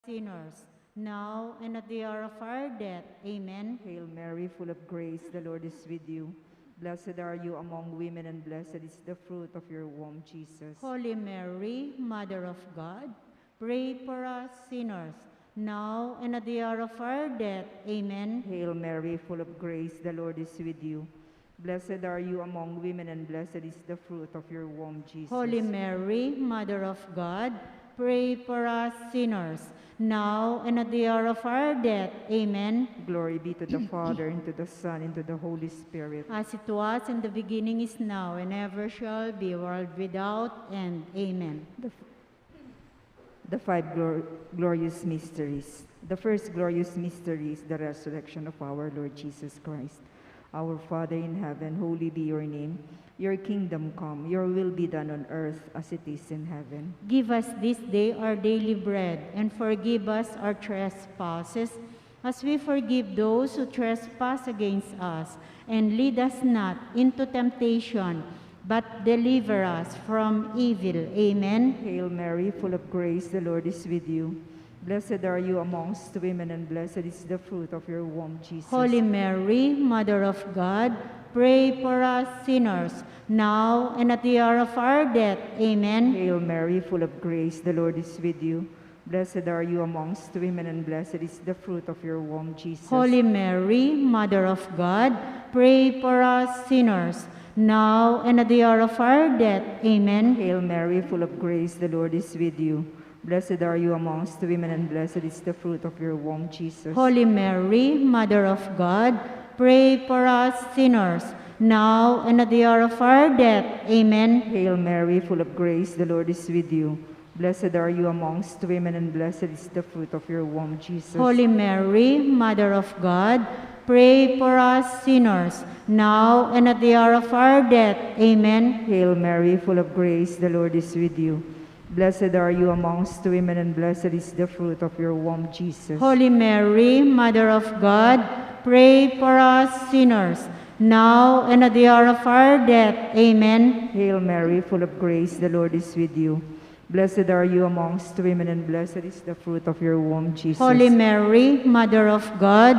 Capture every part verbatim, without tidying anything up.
sinners, now and at the hour of our death. Amen. Hail Mary, full of grace, the Lord is with you. Blessed are you among women, and blessed is the fruit of your womb, Jesus. Holy Mary, Mother of God, pray for us sinners, now and at the hour of our death. Amen. Hail Mary, full of grace, the Lord is with you. Blessed are you among women, and blessed is the fruit of your womb, Jesus. Holy Mary, Mother of God, pray for us sinners, now and at the hour of our death. Amen. Glory be to the Father, and to the Son, and to the Holy Spirit. As it was in the beginning, is now, and ever shall be, world without end. Amen. The f- The five glor- glorious mysteries. The first glorious mystery is the resurrection of our Lord Jesus Christ. Our Father in heaven, holy be your name. Your kingdom come, your will be done on earth as it is in heaven. Give us this day our daily bread, and forgive us our trespasses, as we forgive those who trespass against us. And lead us not into temptation, but deliver us from evil. Amen. Hail Mary, full of grace, the Lord is with you. Blessed are you amongst women, and blessed is the fruit of your womb, Jesus. Holy Mary, Mother of God, pray for us sinners, now and at the hour of our death. Amen. Hail Mary, full of grace, the Lord is with you. Blessed are you amongst women, and blessed is the fruit of your womb, Jesus. Holy Mary, Mother of God, pray for us sinners, now and at the hour of our death. Amen. Hail Mary, full of grace, the Lord is with you. Blessed are you amongst women, and blessed is the fruit of your womb, Jesus. Holy Mary, Mother of God, pray for us sinners, now and at the hour of our death. Amen. Hail Mary, full of grace, the Lord is with you. Blessed are you amongst women, and blessed is the fruit of your womb, Jesus. Holy Mary, Mother of God, pray for us sinners, now and at the hour of our death. Amen. Hail Mary, full of grace, the Lord is with you. Blessed are you amongst women, and blessed is the fruit of your womb, Jesus. Holy Mary, Mother of God, pray for us sinners, now and at the hour of our death. Amen. Hail Mary, full of grace, the Lord is with you. Blessed are you amongst women, and blessed is the fruit of your womb, Jesus. Holy Mary, Mother of God,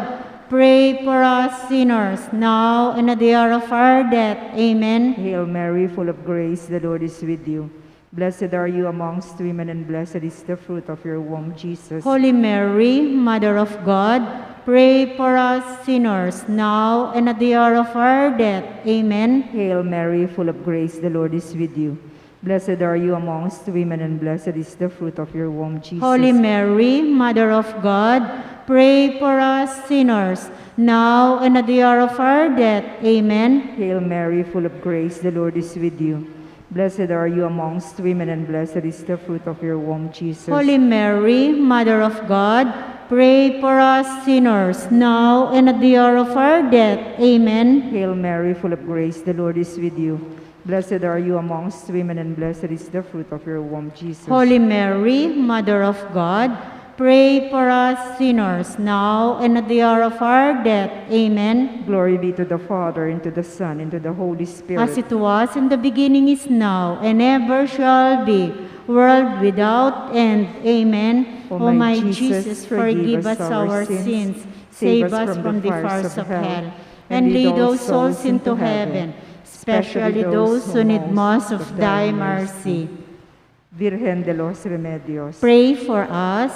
pray for us sinners, now and at the hour of our death. Amen. Hail Mary, full of grace, the Lord is with you. Blessed are you amongst women, and blessed is the fruit of your womb, Jesus. Holy Mary, Mother of God, pray for us sinners, now and at the hour of our death. Amen. Hail Mary, full of grace, the Lord is with you. Blessed are you amongst women, and blessed is the fruit of your womb, Jesus. Holy Mary, Mother of God, pray for us sinners, now and at the hour of our death. Amen. Hail Mary, full of grace, the Lord is with you. Blessed are you amongst women, and blessed is the fruit of your womb, Jesus. Holy Mary, Mother of God, pray for us sinners, now and at the hour of our death. Amen. Hail Mary, full of grace, the Lord is with you. Blessed are you amongst women, and blessed is the fruit of your womb, Jesus. Holy Mary, Mother of God, pray for us sinners, now and at the hour of our death. Amen. Glory be to the Father, and to the Son, and to the Holy Spirit. As it was in the beginning, is now, and ever shall be, world without end. Amen. O my Jesus, forgive us our sins, save us from the fires of hell, and lead all souls into heaven, especially those who need most of thy mercy. Virgen de los Remedios, pray for us.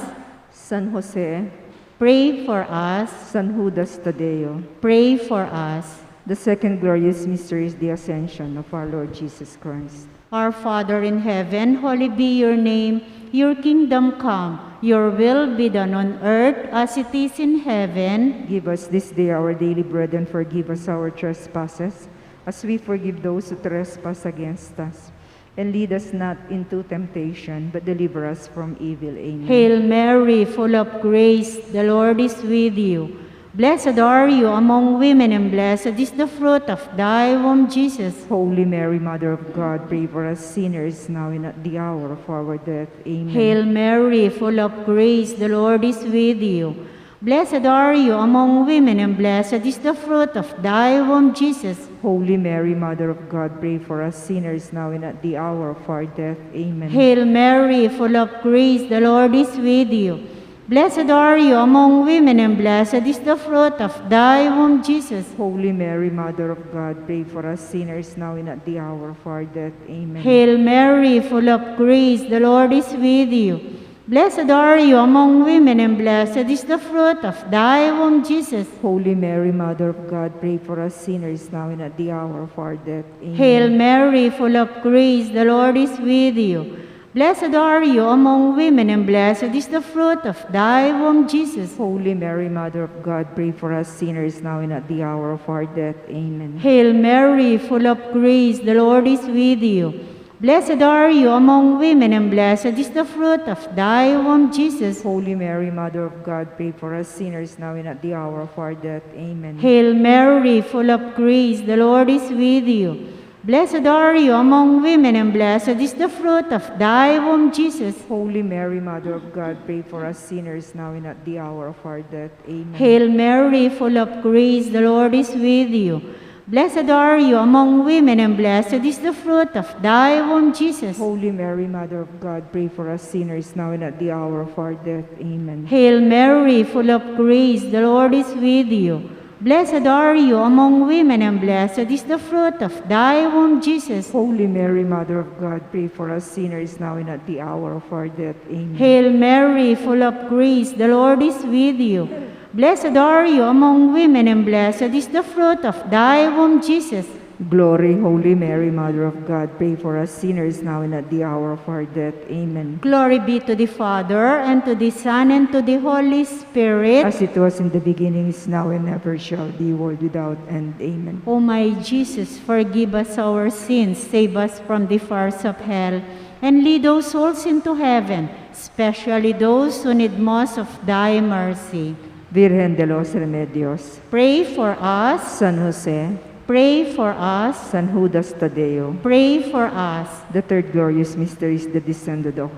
San Jose, pray for us. San Judas Tadeo, pray for us. The second glorious mystery is the Ascension of our Lord Jesus Christ. Our Father in heaven, holy be your name. Your kingdom come. Your will be done on earth as it is in heaven. Give us this day our daily bread, and forgive us our trespasses, as we forgive those who trespass against us. And lead us not into temptation, but deliver us from evil. Amen. Hail Mary, full of grace, the Lord is with you. Blessed are you among women, and blessed is the fruit of thy womb, Jesus. Holy Mary, Mother of God, pray for us sinners, now and at the hour of our death. Amen. Hail Mary, full of grace, the Lord is with you. Blessed are you among women, and blessed is the fruit of thy womb, Jesus. Holy Mary, Mother of God, pray for us sinners, now and at the hour of our death. Amen. Hail Mary, full of grace, the Lord is with you. Blessed are you among women, and blessed is the fruit of thy womb, Jesus. Holy Mary, Mother of God, pray for us sinners now and at the hour of our death. Amen. Hail Mary, full of grace, the Lord is with you. Blessed are you among women, and blessed is the fruit of thy womb, Jesus. Holy Mary, Mother of God, pray for us sinners now and at the hour of our death. Amen. Hail Mary, full of grace, the Lord is with you. Blessed are you among women, and blessed is the fruit of thy womb, Jesus. Holy Mary, Mother of God, pray for us sinners now and at the hour of our death. Amen. Hail Mary, full of grace, the Lord is with you. Blessed are you among women, and blessed is the fruit of thy womb, Jesus. Holy Mary, Mother of God, pray for us sinners now and at the hour of our death. Amen. Hail Mary, full of grace, the Lord is with you. Blessed are you among women, and blessed is the fruit of thy womb, Jesus. Holy Mary, Mother of God, pray for us sinners now and at the hour of our death. Amen. Hail Mary, full of grace, the Lord is with you. Blessed are you among women, and blessed is the fruit of thy womb, Jesus. Holy Mary, Mother of God, pray for us sinners now and at the hour of our death. Amen. Hail Mary, full of grace, the Lord is with you. Blessed are you among women, and blessed is the fruit of thy womb, Jesus. Holy Mary, Mother of God, pray for us sinners now and at the hour of our death. Amen. Hail Mary, full of grace, the Lord is with you. Blessed are you among women, and blessed is the fruit of thy womb, Jesus. Glory, Holy Mary, Mother of God, pray for us sinners now and at the hour of our death. Amen. Glory be to the Father, and to the Son, and to the Holy Spirit. As it was in the beginning, is now, and ever shall be, world without end. Amen. O my Jesus, forgive us our sins, save us from the fires of hell, and lead those souls into heaven, especially those who need most of thy mercy. Virgen de los Remedios. Pray for us. San Jose. Pray for us. San Judas Tadeo. Pray for us. The third glorious mystery is the descent of the,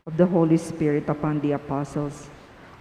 of the Holy Spirit upon the apostles.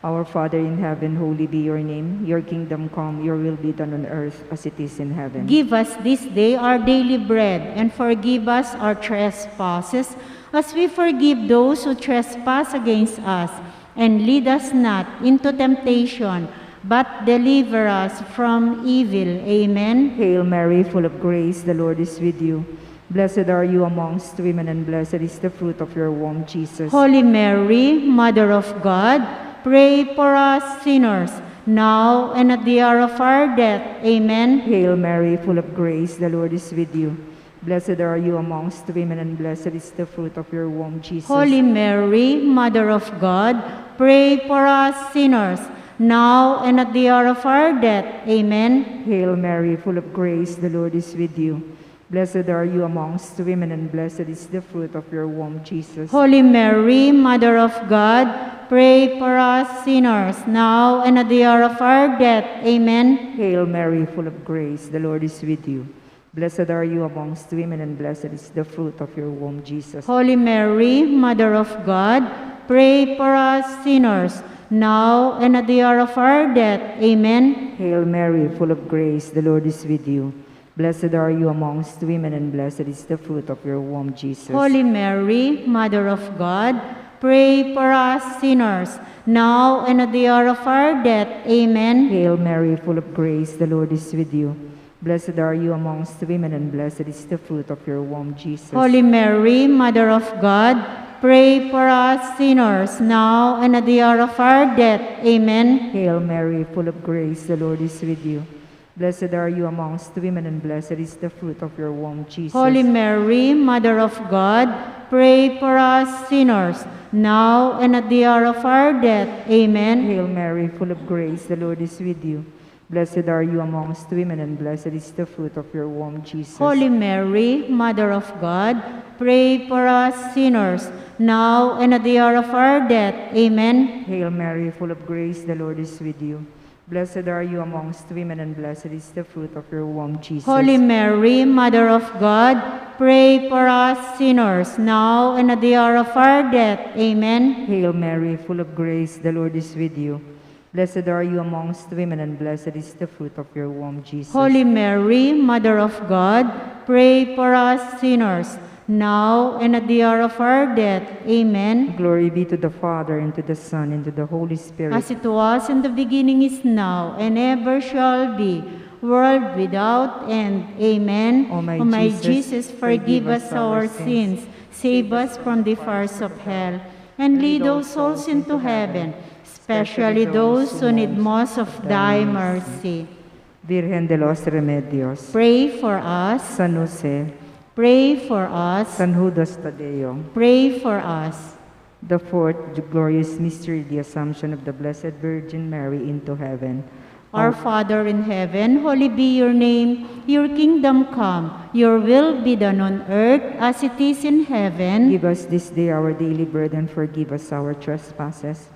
Our Father in heaven, holy be your name. Your kingdom come, your will be done on earth as it is in heaven. Give us this day our daily bread, and forgive us our trespasses, as we forgive those who trespass against us. And lead us not into temptation, but deliver us from evil. Amen. Hail Mary, full of grace, the Lord is with you. Blessed are you amongst women, and blessed is the fruit of your womb, Jesus. Holy Mary, Mother of God, pray for us sinners, now and at the hour of our death. Amen. Hail Mary, full of grace, the Lord is with you. Blessed are you amongst women, and blessed is the fruit of your womb, Jesus. Holy Mary, Mother of God, pray for us sinners, now and at the hour of our death. Amen. Hail Mary, full of grace, the Lord is with you. Blessed are you amongst women, and blessed is the fruit of your womb, Jesus. Holy Mary, Mother of God, pray for us sinners, now and at the hour of our death. Amen. Hail Mary, full of grace, the Lord is with you. Blessed are you amongst women, and blessed is the fruit of your womb, Jesus. Holy Mary, Mother of God, pray for us sinners, now and at the hour of our death. Amen. Hail Mary, full of grace, the Lord is with you. Blessed are you amongst women, and blessed is the fruit of your womb, Jesus. Holy Mary, Mother of God, pray for us sinners, now and at the hour of our death. Amen. Hail Mary, full of grace, the Lord is with you. Blessed are you amongst women, and blessed is the fruit of your womb, Jesus. Holy Mary, Mother of God, pray for us sinners, now and at the hour of our death. Amen. Hail Mary, full of grace, the Lord is with you. Blessed are you amongst women, and blessed is the fruit of your womb, Jesus. Holy Mary, Mother of God, pray for us sinners, now and at the hour of our death. Amen. Hail Mary, full of grace, the Lord is with you. Blessed are you amongst women, and blessed is the fruit of your womb, Jesus. Holy Mary, Mother of God, pray for us sinners, now and at the hour of our death. Amen. Hail Mary, full of grace, the Lord is with you. Blessed are you amongst women, and blessed is the fruit of your womb, Jesus. Holy Mary, Mother of God, pray for us sinners, now and at the hour of our death. Amen. Hail Mary, full of grace, the Lord is with you. Blessed are you amongst women, and blessed is the fruit of your womb, Jesus. Holy Mary, Mother of God, pray for us sinners, now and at the hour of our death. Amen. Glory be to the Father, and to the Son, and to the Holy Spirit. As it was in the beginning, is now, and ever shall be, world without end. Amen. O my Jesus, forgive us our sins, save us from the fires of hell, and lead all souls into heaven, especially those who need most of thy mercy. Virgen de los Remedios, pray for us. San Jose, pray for us. San Judas Tadeo, pray for us. The fourth glorious mystery, the Assumption of the Blessed Virgin Mary into heaven. Our Father in heaven, holy be your name. Your kingdom come, your will be done on earth as it is in heaven. Give us this day our daily bread, and forgive us our trespasses,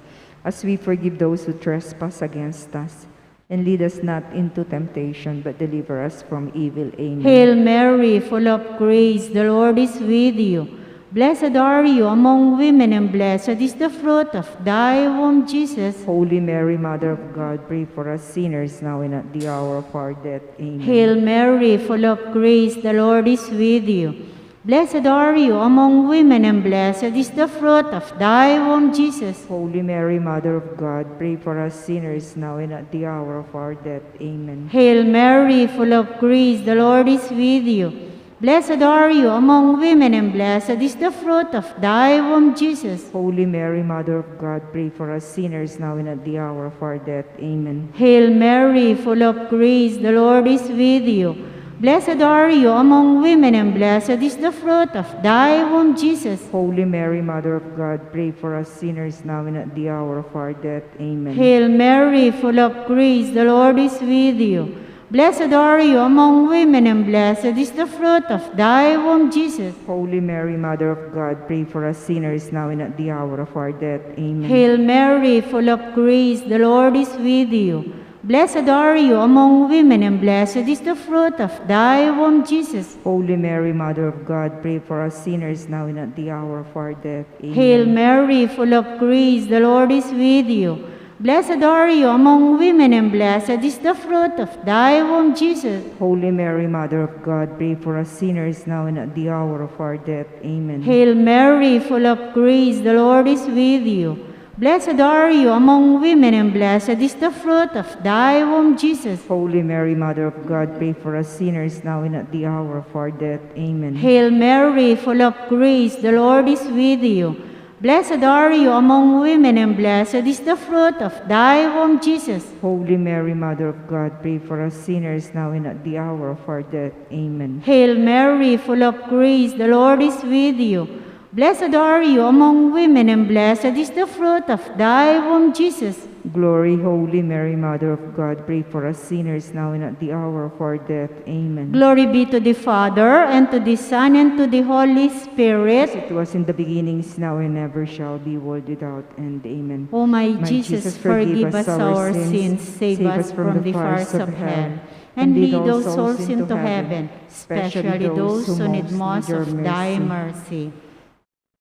as we forgive those who trespass against us. And lead us not into temptation, but deliver us from evil. Amen. Hail Mary, full of grace, the Lord is with you. Blessed are you among women, and blessed is the fruit of thy womb, Jesus. Holy Mary, Mother of God, pray for us sinners, now and at the hour of our death. Amen. Hail Mary, full of grace, the Lord is with you. Blessed are you among women, and blessed is the fruit of thy womb, Jesus. Holy Mary, Mother of God, pray for us sinners, now and at the hour of our death. Amen. Hail Mary, full of grace, the Lord is with you. Blessed are you among women, and blessed is the fruit of thy womb, Jesus. Holy Mary, Mother of God, pray for us sinners, now and at the hour of our death. Amen. Hail Mary, full of grace, the Lord is with you. Blessed are you among women, and blessed is the fruit of thy womb, Jesus. Holy Mary, Mother of God, pray for us sinners, now and at the hour of our death. Amen. Hail Mary, full of grace, the Lord is with you. Blessed are you among women, and blessed is the fruit of thy womb, Jesus. Holy Mary, Mother of God, pray for us sinners, now and at the hour of our death. Amen. Hail Mary, full of grace, the Lord is with you. Blessed are you among women, and blessed is the fruit of thy womb, Jesus. Holy Mary, Mother of God, pray for us sinners, now and at the hour of our death. Amen. Hail Mary, full of grace, the Lord is with you. Blessed are you among women, and blessed is the fruit of thy womb, Jesus. Holy Mary, Mother of God, pray for us sinners, now and at the hour of our death. Amen. Hail Mary, full of grace, the Lord is with you. Blessed are you among women, and blessed is the fruit of thy womb, Jesus. Holy Mary, Mother of God, pray for us sinners, now and at the hour of our death. Amen. Hail Mary, full of grace, the Lord is with you. Blessed are you among women, and blessed is the fruit of thy womb, Jesus. Holy Mary, Mother of God, pray for us sinners, now and at the hour of our death. Amen. Hail Mary, full of grace, the Lord is with you. Blessed are you among women, and blessed is the fruit of thy womb, Jesus. Glory, Holy Mary, Mother of God, pray for us sinners, now and at the hour of our death. Amen. Glory be to the Father, and to the Son, and to the Holy Spirit. As it was in the beginning, is now, and ever shall be, world without end. Amen. O my Jesus, forgive us our sins, save us from the fires of hell, and lead all souls into heaven, especially those who need most of thy mercy.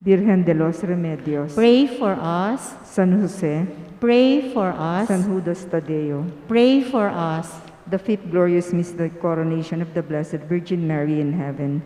Virgen de los Remedios, pray for us. San Jose, pray for us. San Judas Tadeo, pray for us. The fifth glorious mystery, the coronation of the Blessed Virgin Mary in heaven.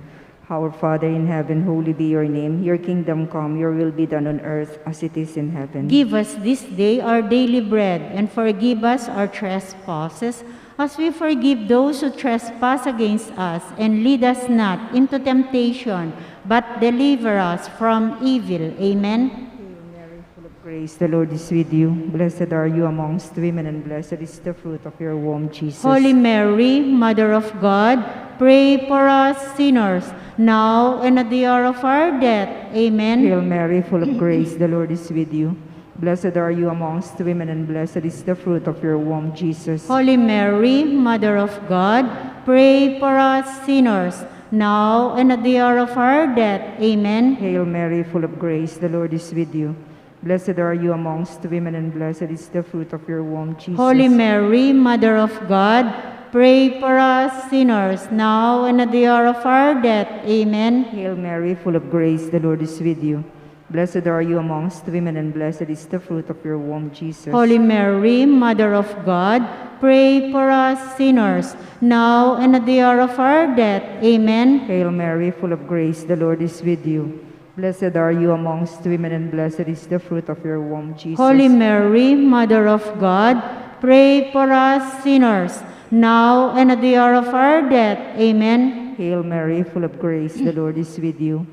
Our Father in heaven, holy be your name. Your kingdom come, your will be done on earth as it is in heaven. Give us this day our daily bread, and forgive us our trespasses, as we forgive those who trespass against us, and lead us not into temptation, but deliver us from evil. Amen. Hail Mary, full of grace, the Lord is with you. Blessed are you amongst women, and blessed is the fruit of your womb, Jesus. Holy Mary, Mother of God, pray for us sinners, now and at the hour of our death. Amen. Hail Mary, full of grace, the Lord is with you. Blessed are you amongst women, and blessed is the fruit of your womb, Jesus. Holy Mary, Mother of God, pray for us sinners, now and at the hour of our death. Amen. Hail Mary, full of grace, the Lord is with you. Blessed are you amongst women, and blessed is the fruit of your womb, Jesus. Holy Mary, Mother of God, pray for us sinners, now and at the hour of our death. Amen. Hail Mary, full of grace, the Lord is with you. Blessed are you amongst women, and blessed is the fruit of your womb, Jesus. Holy Mary, Mother of God, pray for us sinners, now and at the hour of our death. Amen. Hail Mary, full of grace, the Lord is with you. Blessed are you amongst women, and blessed is the fruit of your womb, Jesus. Holy Mary, Mother of God, pray for us sinners, now and at the hour of our death. Amen. Hail Mary, full of grace, the Lord is with you.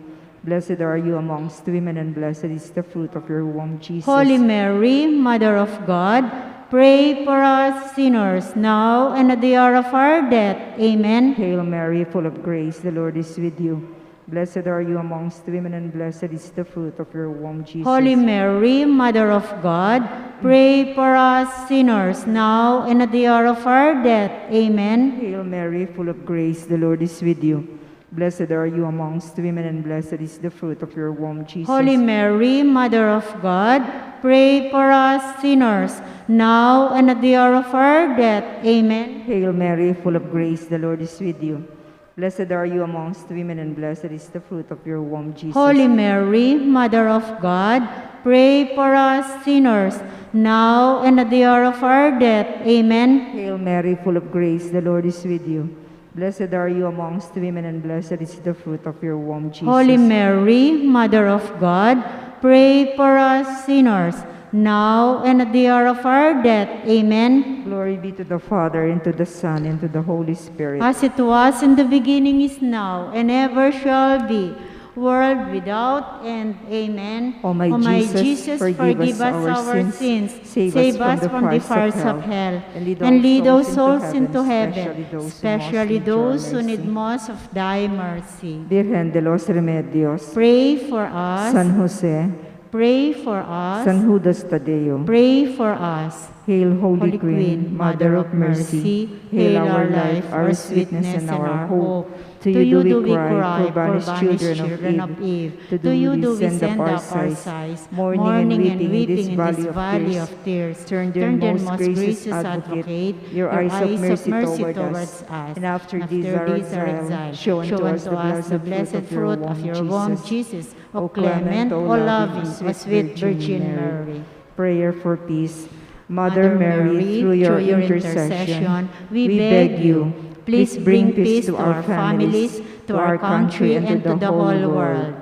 Blessed are you amongst women, and blessed is the fruit of your womb, Jesus. Holy Mary, Mother of God, pray for us sinners, now and at the hour of our death. Amen. Hail Mary, full of grace, the Lord is with you. Blessed are you amongst women, and blessed is the fruit of your womb, Jesus. Holy Mary, Mother of God, pray for us sinners, now and at the hour of our death. Amen. Hail Mary, full of grace, the Lord is with you. Blessed are you amongst women, and blessed is the fruit of your womb, Jesus. Holy Mary, Mother of God, pray for us sinners, now and at the hour of our death. Amen. Hail Mary, full of grace, the Lord is with you. Blessed are you amongst women, and blessed is the fruit of your womb, Jesus. Holy Mary, Mother of God, pray for us sinners, now and at the hour of our death. Amen. Hail Mary, full of grace, the Lord is with you. Blessed are you amongst women, and blessed is the fruit of your womb, Jesus. Holy Mary, Mother of God, pray for us sinners, now and at the hour of our death. Amen. Glory be to the Father, and to the Son, and to the Holy Spirit. As it was in the beginning, is now, and ever shall be, world without end. Amen. O my Jesus, forgive us our sins, save us from the fires of hell, and lead all souls into heaven, especially those who need most of thy mercy. Virgen de los Remedios, pray for us. San Jose, pray for us. San Judas Tadeo, pray for us. Hail, Holy Queen, Mother of Mercy, hail our life, our sweetness, and our hope. To you do we cry, poor banished children of Eve. To you do we send up our sighs, mourning and weeping in this valley of tears. Turn then, most gracious Advocate, your eyes of mercy towards us, and after this our exile, show unto us the blessed fruit of your womb, Jesus. O clement, O loving, O sweet Virgin Mary. Prayer for peace. Mother Mary, through your intercession, we beg you, please bring peace to our families, to our country, and to the whole world.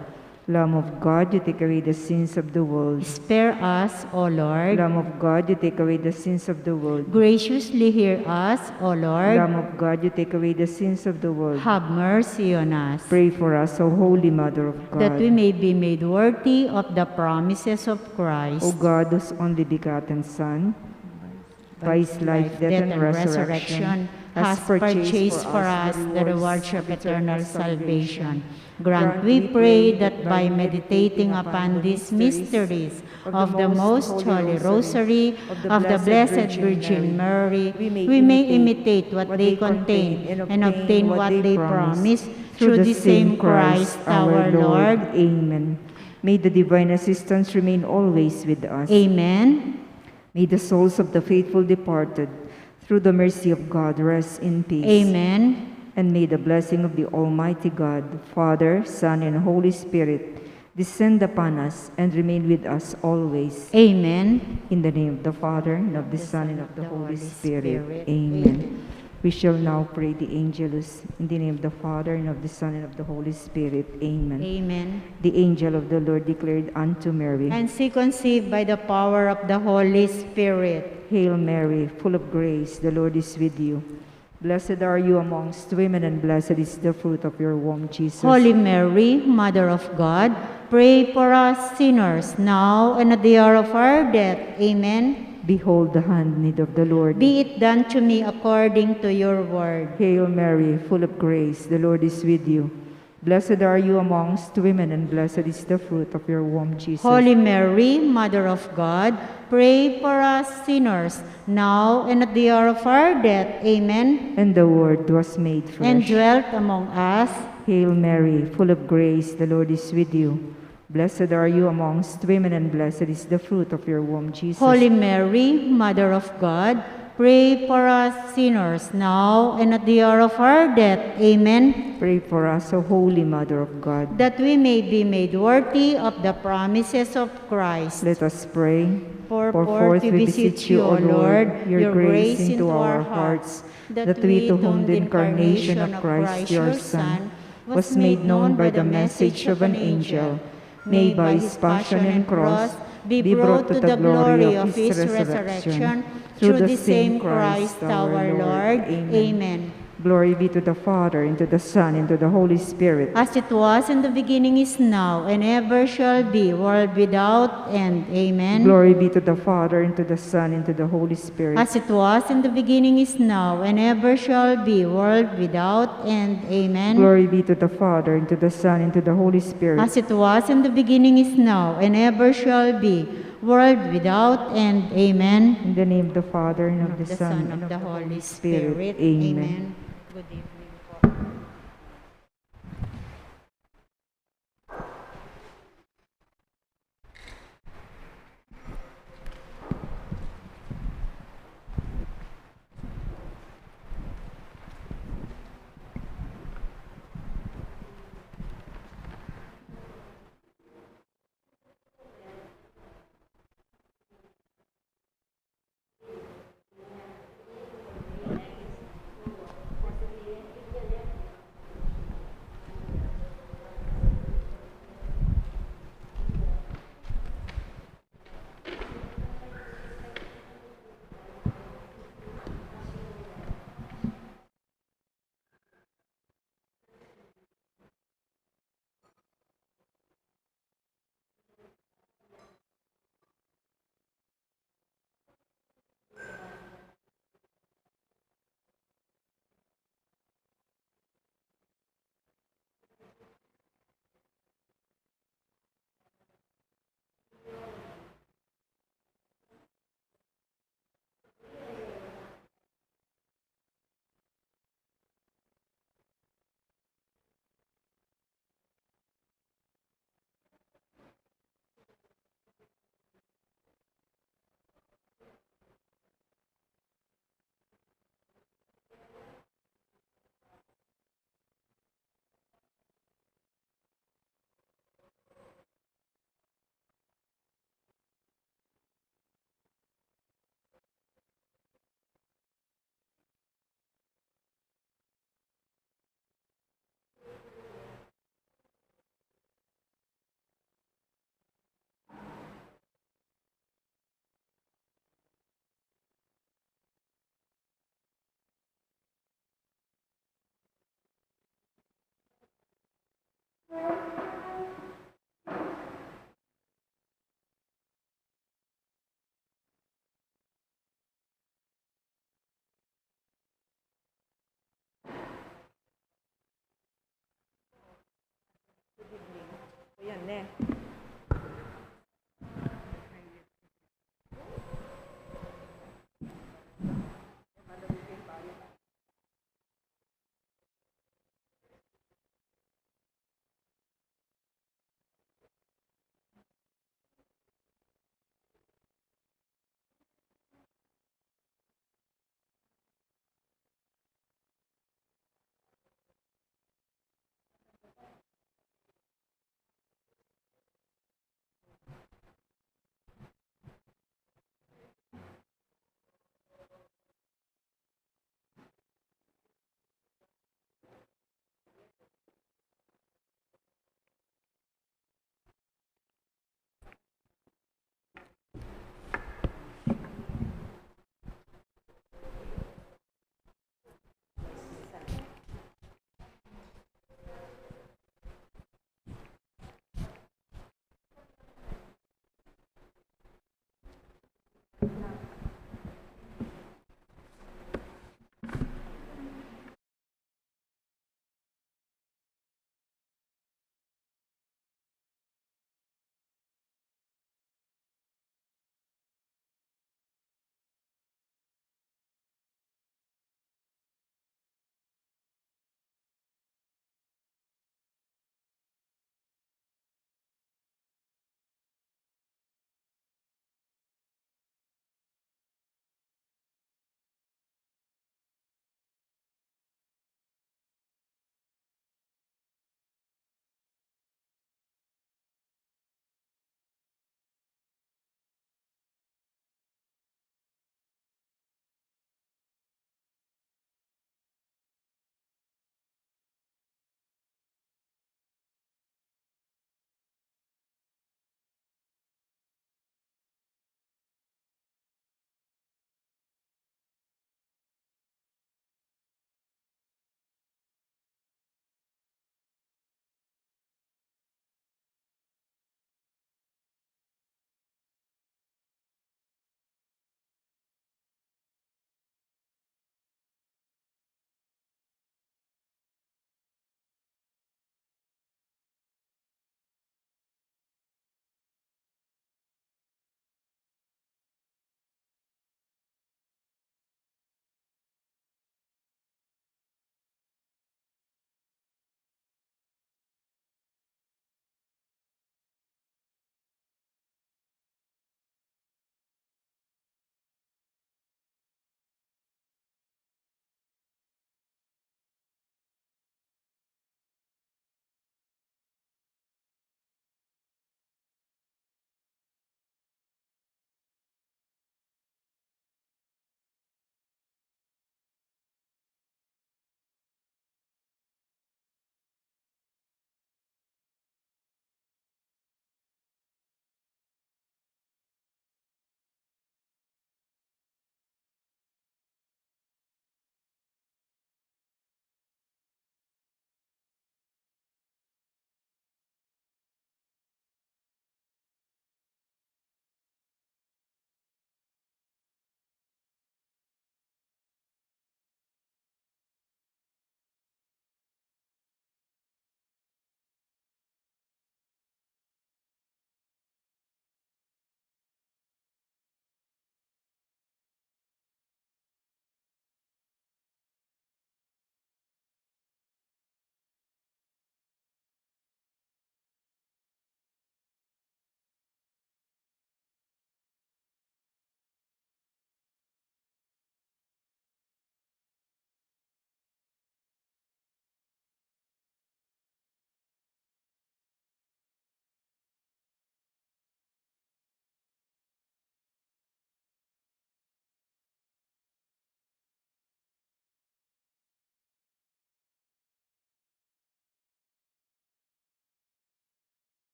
Lamb of God, you take away the sins of the world. Spare us, O Lord. Lamb of God, you take away the sins of the world. Graciously hear us, O Lord. Lamb of God, you take away the sins of the world. Have mercy on us. Pray for us, O Holy Mother of God, that we may be made worthy of the promises of Christ. O God, whose only begotten Son, by his life, death, and resurrection, has purchased for us the rewards of eternal salvation. Grant, we pray, that by meditating upon these mysteries of the Most Holy Rosary of the Blessed Virgin Mary, we may imitate what they contain and obtain what they promise, through the same Christ our Lord. Amen. May the divine assistance remain always with us. Amen. May the souls of the faithful departed, through the mercy of God, rest in peace. Amen. And may the blessing of the Almighty God, Father, Son, and Holy Spirit, descend upon us and remain with us always. Amen. In the name of the Father, and of the Son, and of the Holy Spirit. Amen. We shall now pray the Angelus. In the name of the Father, and of the Son, and of the Holy Spirit. Amen. Amen. The angel of the Lord declared unto Mary. And she conceived by the power of the Holy Spirit. Hail Mary, full of grace, the Lord is with you. Blessed are you amongst women, and blessed is the fruit of your womb, Jesus. Holy Mary, Mother of God, pray for us sinners, now and at the hour of our death. Amen. Behold the handmaid of the Lord. Be it done to me according to your word. Hail Mary, full of grace, the Lord is with you. Blessed are you amongst women, and blessed is the fruit of your womb, Jesus. Holy Mary, Mother of God, pray for us sinners, now and at the hour of our death. Amen. And the Word was made flesh. And dwelt among us. Hail Mary, full of grace, the Lord is with you. Blessed are you amongst women, and blessed is the fruit of your womb, Jesus. Holy Mary, Mother of God, Pray for us sinners now and at the hour of our death. Amen. Pray for us, O Holy Mother of God. That we may be made worthy of the promises of Christ. Let us pray. For forth we beseech you, O Lord, your grace into our hearts, that we, to whom the incarnation of Christ your Son was made known by the message of an angel, may by his passion and cross be brought to the glory of his resurrection, through the same Christ our Lord. Amen. Glory be to the Father, and to the Son, and to the Holy Spirit. As it was in the beginning, is now, and ever shall be, world without end. Amen. Glory be to the Father, and to the Son, and to the Holy Spirit. As it was in the beginning, is now, and ever shall be, world without end. Amen. Glory be to the Father, and to the Son, and to the Holy Spirit. As it was in the beginning, is now, and ever shall be, world without end. Amen. In the name of the Father, and of the Son, and of the Holy Spirit. Amen. Good evening po.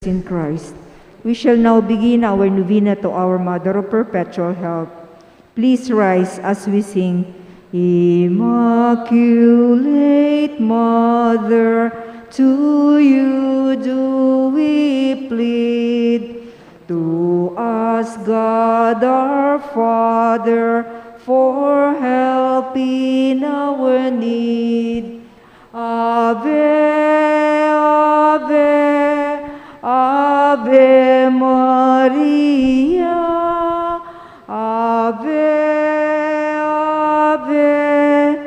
in Christ. We shall now begin our novena to our Mother of Perpetual Help. Please rise as we sing, "Immaculate Mother, to you do we plead. To us, God our Father, for help in our need." Ave, ave, Ave Maria. Ave, ave,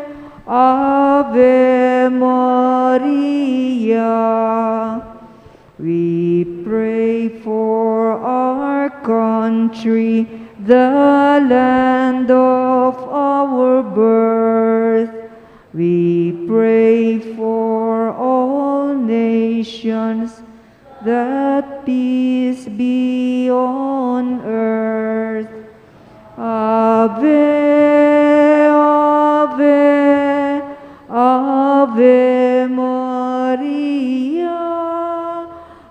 Ave Maria. We pray for our country, the land of our birth. We pray for all nations, that peace be on earth. Ave, ave, Ave Maria.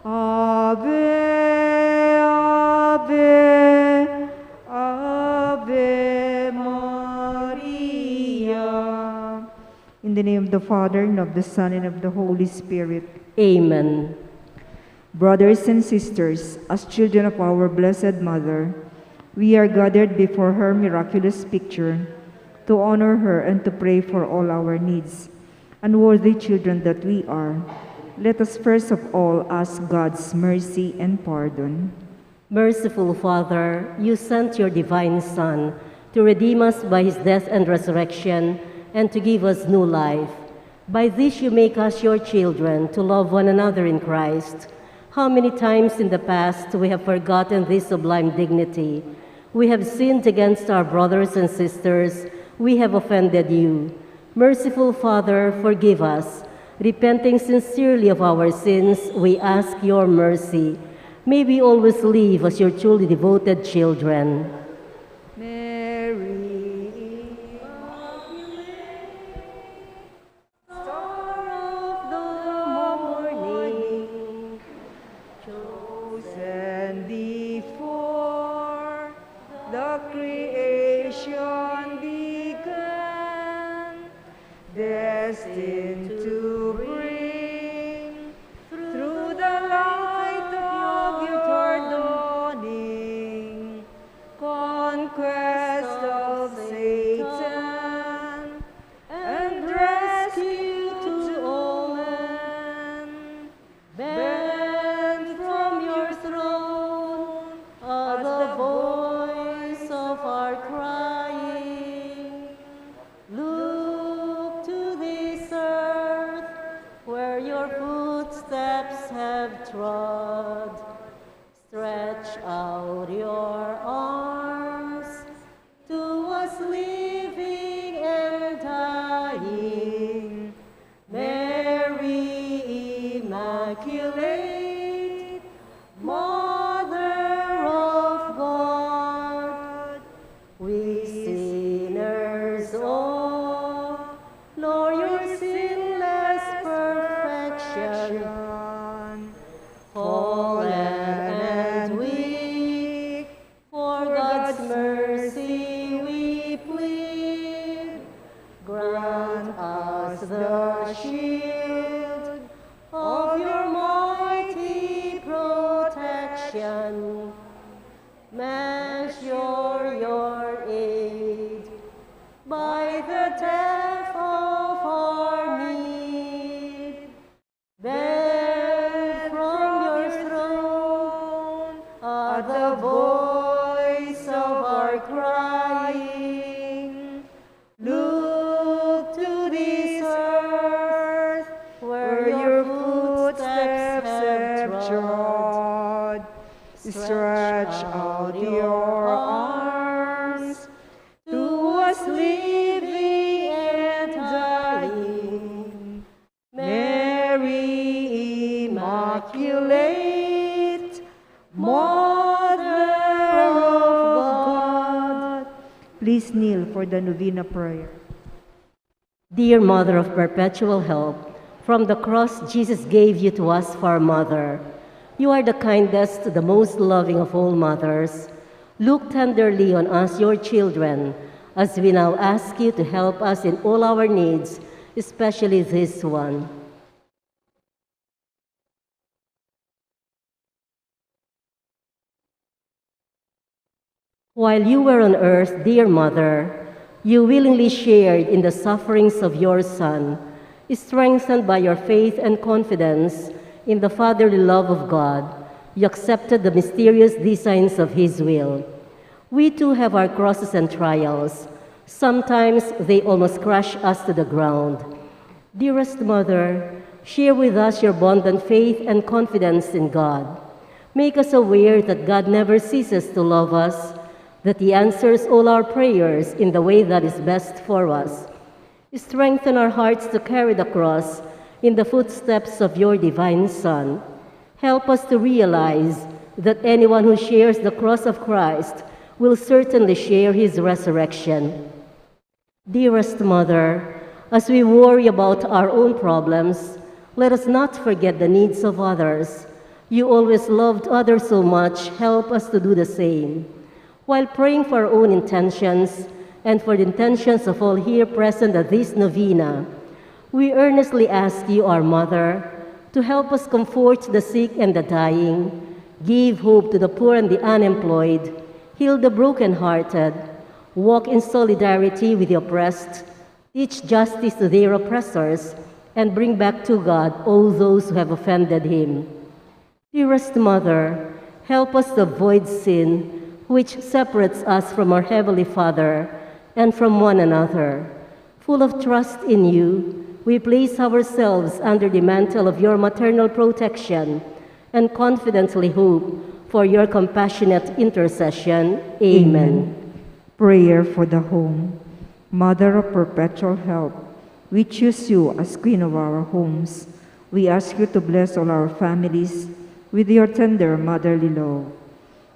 Ave, ave, Ave Maria. In the name of the Father, and of the Son, and of the Holy Spirit. Amen. Brothers and sisters, as children of our Blessed Mother, we are gathered before her miraculous picture to honor her and to pray for all our needs. Unworthy children that we are, let us first of all ask God's mercy and pardon. Merciful Father, you sent your divine Son to redeem us by his death and resurrection and to give us new life. By this you make us your children, to love one another in Christ. How many times in the past we have forgotten this sublime dignity. We have sinned against our brothers and sisters. We have offended you. Merciful Father, forgive us. Repenting sincerely of our sins, we ask your mercy. May we always live as your truly devoted children. Mary, Immaculate, Star of the Morning, chosen before the creation began, destined to bring, through the light of your dawning, conquest of Satan and rescue to all men. Bend from your throne at the voice of our crying. Look to this earth where your footsteps have trod. Stretch out your arms to us living and dying. Mary Immaculate, Mother of God, we sinners all, nor your sinless perfection, fallen and weak, for God's mercy we plead. Grant us the shield of your mighty protection. Measure your aid by the depth of our need. Bend from your throne at the voice of our crying. Look to this earth where your footsteps have trod. Stretch out your arms to us living and dying. Mary Immaculate, Mother of God. Please kneel for the novena prayer. Dear Mother of Perpetual Help, from the cross Jesus gave you to us for a mother. You are the kindest, the most loving of all mothers. Look tenderly on us, your children, as we now ask you to help us in all our needs, especially this one. While you were on earth, dear mother, you willingly shared in the sufferings of your son. Strengthened by your faith and confidence in the fatherly love of God, you accepted the mysterious designs of his will. We too have our crosses and trials. Sometimes they almost crush us to the ground. Dearest Mother, share with us your abundant faith and confidence in God. Make us aware that God never ceases to love us, that He answers all our prayers in the way that is best for us. Strengthen our hearts to carry the cross in the footsteps of your divine Son. Help us to realize that anyone who shares the cross of Christ will certainly share his resurrection. Dearest Mother, as we worry about our own problems, let us not forget the needs of others. You always loved others so much, help us to do the same. While praying for our own intentions and for the intentions of all here present at this novena, we earnestly ask you, our Mother, to help us comfort the sick and the dying, give hope to the poor and the unemployed, heal the brokenhearted, walk in solidarity with the oppressed, teach justice to their oppressors, and bring back to God all those who have offended him. Dearest Mother, help us to avoid sin, which separates us from our Heavenly Father and from one another. Full of trust in you, we place ourselves under the mantle of your maternal protection and confidently hope for your compassionate intercession. Amen. Prayer for the home. Mother of perpetual help, we choose you as Queen of our homes. We ask you to bless all our families with your tender motherly love.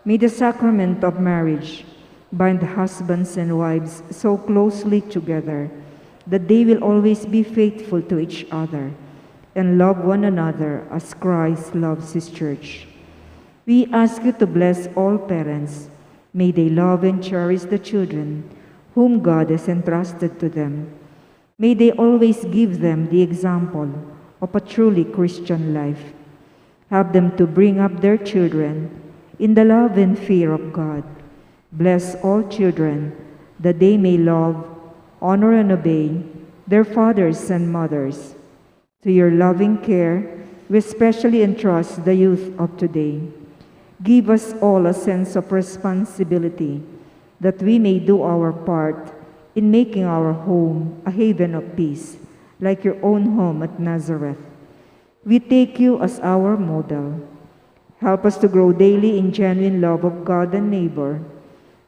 May the sacrament of marriage bind husbands and wives so closely together that they will always be faithful to each other and love one another as Christ loves his church. We ask you to bless all parents. May they love and cherish the children whom God has entrusted to them. May they always give them the example of a truly Christian life. Help them to bring up their children in the love and fear of God. Bless all children that they may love, honor, and obey their fathers and mothers. To your loving care, we especially entrust the youth of today. Give us all a sense of responsibility that we may do our part in making our home a haven of peace, like your own home at Nazareth. We take you as our model. Help us to grow daily in genuine love of God and neighbor,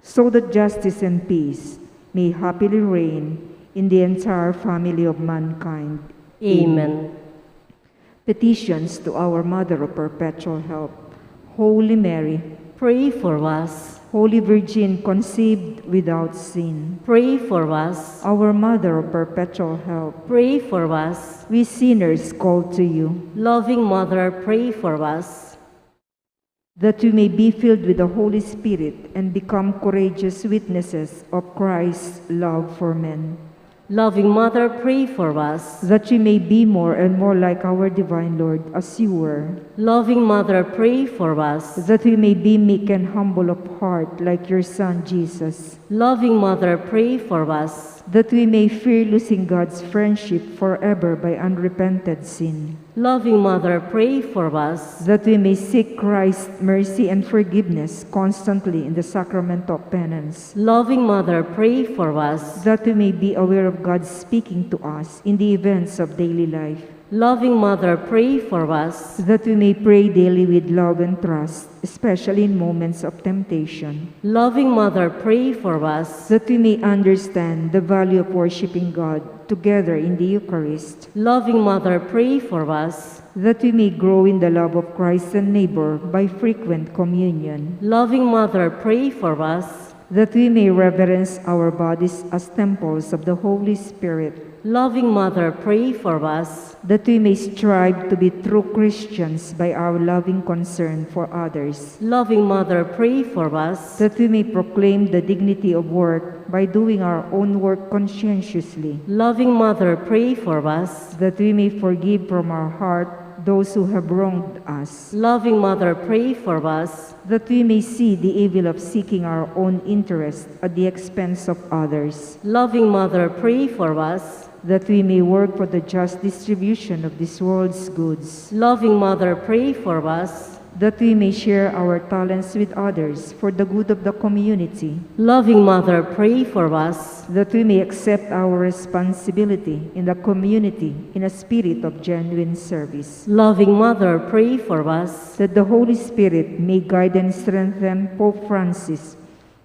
so that justice and peace may happily reign in the entire family of mankind. Amen. Petitions to our Mother of Perpetual Help. Holy Mary, pray for us. Holy Virgin conceived without sin, pray for us. Our Mother of Perpetual Help, pray for us. We sinners call to you. Loving Mother, pray for us. That we may be filled with the Holy Spirit and become courageous witnesses of Christ's love for men. Loving Mother, pray for us. That we may be more and more like our divine Lord, as you were. Loving Mother, pray for us. That we may be meek and humble of heart like your Son, Jesus. Loving Mother, pray for us. That we may fear losing God's friendship forever by unrepented sin. Loving Mother, pray for us. That we may seek Christ's mercy and forgiveness constantly in the sacrament of penance. Loving Mother, pray for us. That we may be aware of God speaking to us in the events of daily life. Loving Mother, pray for us. That we may pray daily with love and trust, especially in moments of temptation. Loving Mother, pray for us. That we may understand the value of worshiping God together in the Eucharist. Loving Mother, pray for us. That we may grow in the love of Christ and neighbor by frequent communion. Loving Mother, pray for us. That we may reverence our bodies as temples of the Holy Spirit. Loving Mother, pray for us. That we may strive to be true Christians by our loving concern for others. Loving Mother, pray for us. That we may proclaim the dignity of work by doing our own work conscientiously. Loving Mother, pray for us. That we may forgive from our heart those who have wronged us. Loving Mother, pray for us. That we may see the evil of seeking our own interest at the expense of others. Loving Mother, pray for us. That we may work for the just distribution of this world's goods. Loving Mother, pray for us. That we may share our talents with others for the good of the community. Loving Mother, pray for us. That we may accept our responsibility in the community in a spirit of genuine service. Loving Mother, pray for us. That the Holy Spirit may guide and strengthen Pope Francis,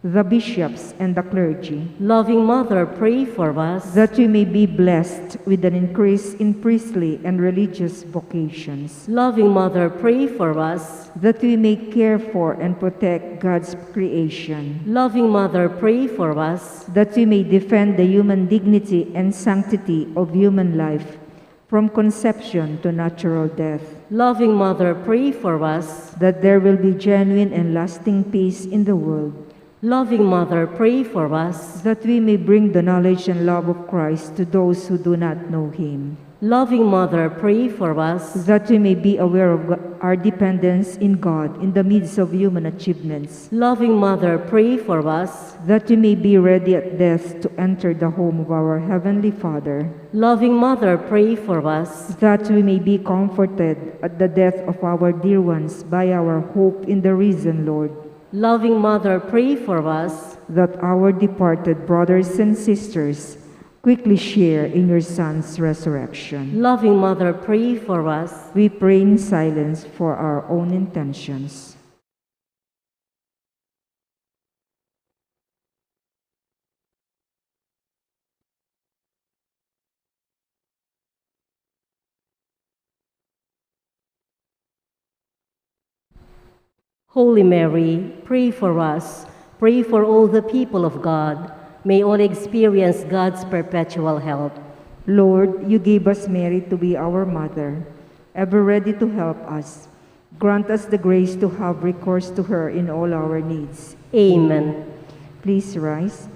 the bishops, and the clergy. Loving Mother, pray for us. That we may be blessed with an increase in priestly and religious vocations. Loving Mother, pray for us. That we may care for and protect God's creation. Loving Mother, pray for us. That we may defend the human dignity and sanctity of human life from conception to natural death. Loving Mother, pray for us. That there will be genuine and lasting peace in the world. Loving Mother, pray for us. That we may bring the knowledge and love of Christ to those who do not know him. Loving Mother, pray for us. That we may be aware of Go- our dependence in God in the midst of human achievements. Loving Mother, pray for us. That we may be ready at death to enter the home of our Heavenly Father. Loving Mother, pray for us. That we may be comforted at the death of our dear ones by our hope in the risen Lord. Loving Mother, pray for us. That our departed brothers and sisters quickly share in your Son's resurrection. Loving Mother, pray for us. We pray in silence for our own intentions. Holy Mary, pray for us. Pray for all the people of God. May all experience God's perpetual help. Lord, you gave us Mary to be our mother, ever ready to help us. Grant us the grace to have recourse to her in all our needs. Amen. Please rise.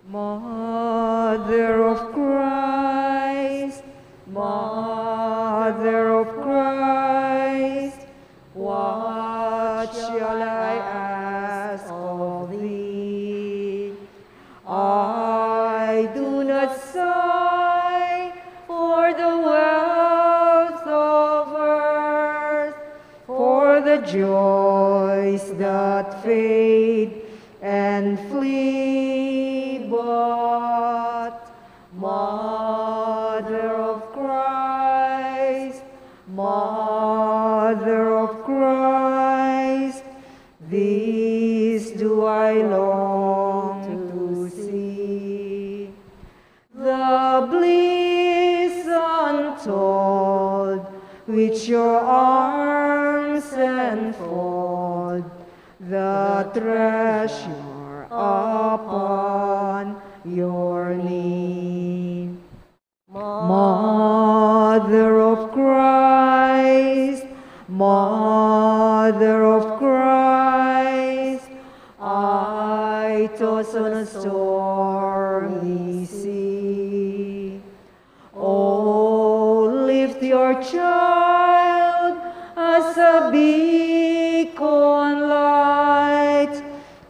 Mother of Christ, Mother of Christ, what shall I ask of thee? I do not sigh for the wealth of earth, for the joys that fade and flee, but Mother of Christ, Mother of Christ, this do I long to see. The bliss untold which your arms enfold, the treasure upon your knee. Mother of Christ, Mother of Christ, I toss on a stormy sea. Oh, lift your child as a beacon light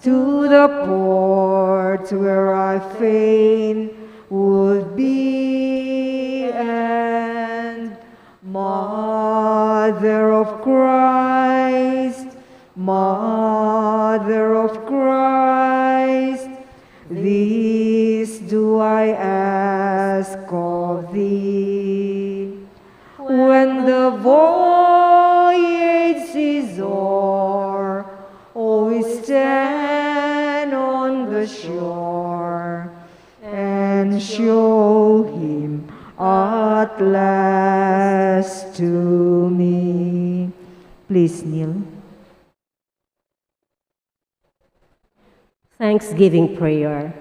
to the port where I fain would be, and Mother of Christ, Mother of Christ, this do I ask of thee. When the voyage is o'er, always stand on the shore and show him at last to me. Please kneel. Thanksgiving prayer.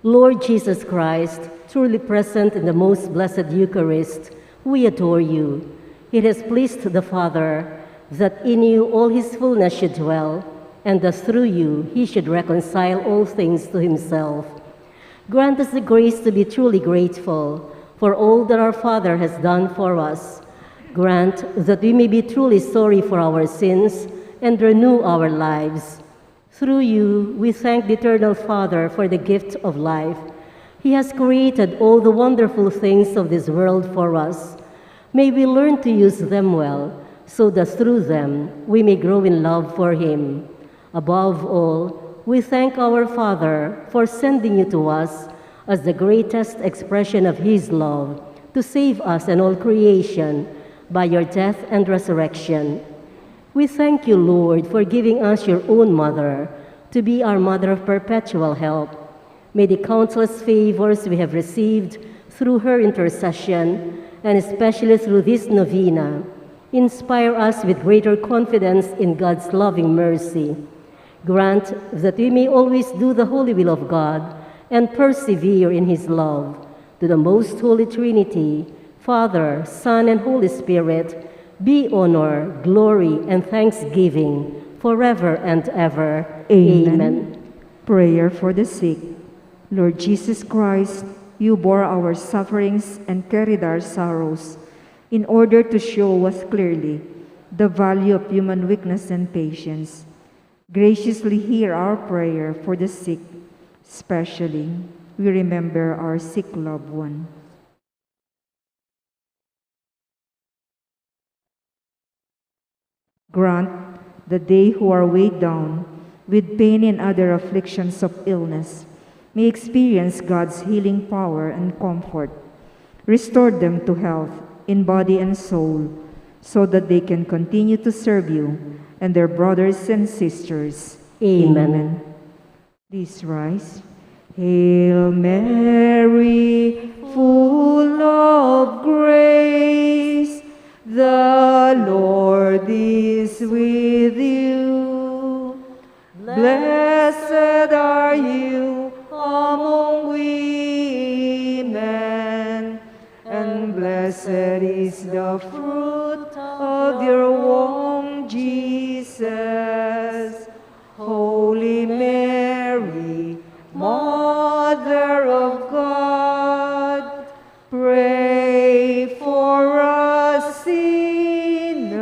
Lord Jesus Christ, truly present in the most blessed Eucharist, we adore you. It has pleased the Father that in you all his fullness should dwell, and that through you he should reconcile all things to himself. Grant us the grace to be truly grateful for all that our Father has done for us. Grant that we may be truly sorry for our sins and renew our lives. Through you, we thank the Eternal Father for the gift of life. He has created all the wonderful things of this world for us. May we learn to use them well, so that through them we may grow in love for Him. Above all, we thank our Father for sending you to us as the greatest expression of His love to save us and all creation by your death and resurrection. We thank you, Lord, for giving us your own mother to be our mother of perpetual help. May the countless favors we have received through her intercession, and especially through this novena, inspire us with greater confidence in God's loving mercy. Grant that we may always do the holy will of God and persevere in his love. To the most holy Trinity, Father, Son, and Holy Spirit, be honor, glory, and thanksgiving forever and ever. Amen. Amen. Prayer for the sick. Lord Jesus Christ, you bore our sufferings and carried our sorrows in order to show us clearly the value of human weakness and patience. Graciously hear our prayer for the sick, especially we remember our sick loved one. Grant that they who are weighed down with pain and other afflictions of illness may experience God's healing power and comfort. Restore them to health in body and soul, so that they can continue to serve you and their brothers and sisters. Amen. Amen. Please rise. Hail Mary, full of grace, the Lord is with you. Blessed are you among women, and blessed is the fruit of your womb, Jesus. Holy Mary, Mother of God, pray for us sinners,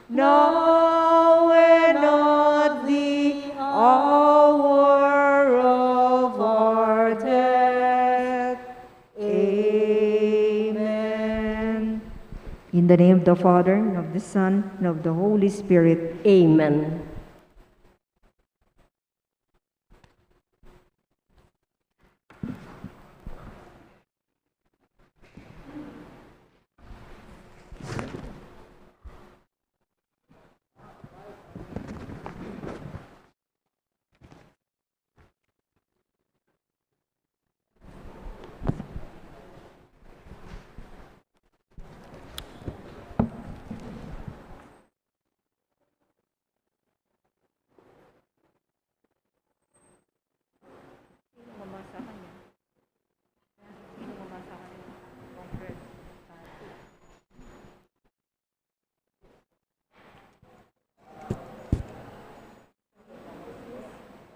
now and at the hour of our death. Amen. In the name of the Father, and of the Son, and of the Holy Spirit. Amen.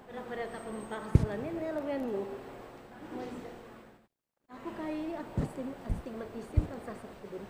Para-para ta pang pakasalanan, nelawen mu. Aku kaya at astig-, astigmatism kang sasakudun.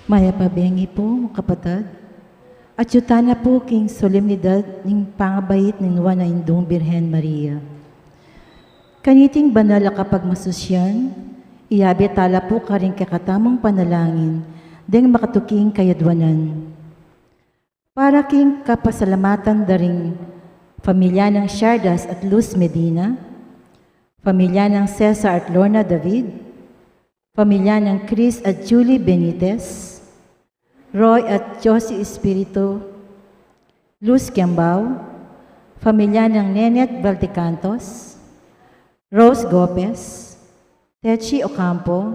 Mayap a bengi pu, kapatad. Atyu tana pu king solemnidad ning pangabait ning Nuan a Indung Birhen Maria. Kaniting banal a kapagmasusyan, iyabe tala pu karing kekatamung panalangin deng makatuking kayadwanan. Para king kapasalamatan da ring pamilya nang Shardas at Luz Medina, pamilya nang Cesar at Lorna David, pamilya nang Chris at Julie Benitez, Roy at Josie Espiritu, Luz Kiambao, pamilya nang Nenet Valdecantos, Rose Gopez, Techi Ocampo,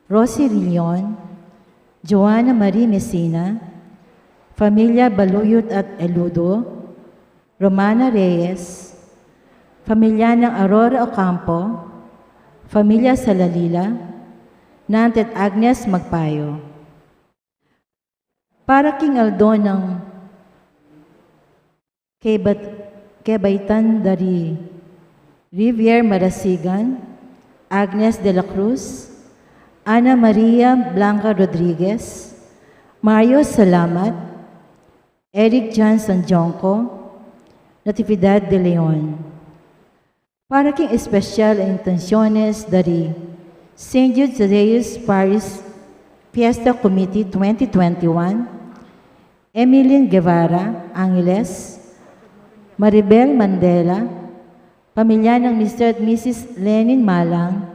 Rosie Rillon, Joanna Marie Messina, pamilya Baluyot at Eludo, Romana Reyes, pamilya nang Aurora Ocampo, pamilya Salalila, Nantet Agnes Magpayo. Para king aldo nang kebat-, kebaitan da ri Rivier Marasigan, Agnes de la Cruz, Ana Maria Blanca Rodriguez, Mario Salamat, Eric Johnson Jonco, Natividad de Leon. Para king espesyal a intensyones da ri Saint Jude Thaddeus Parish Fiesta Committee twenty twenty-one, Emilyn Guevara, Angeles, Maribel Mandela, pamilya nang Mister at Missus Lenin Malang,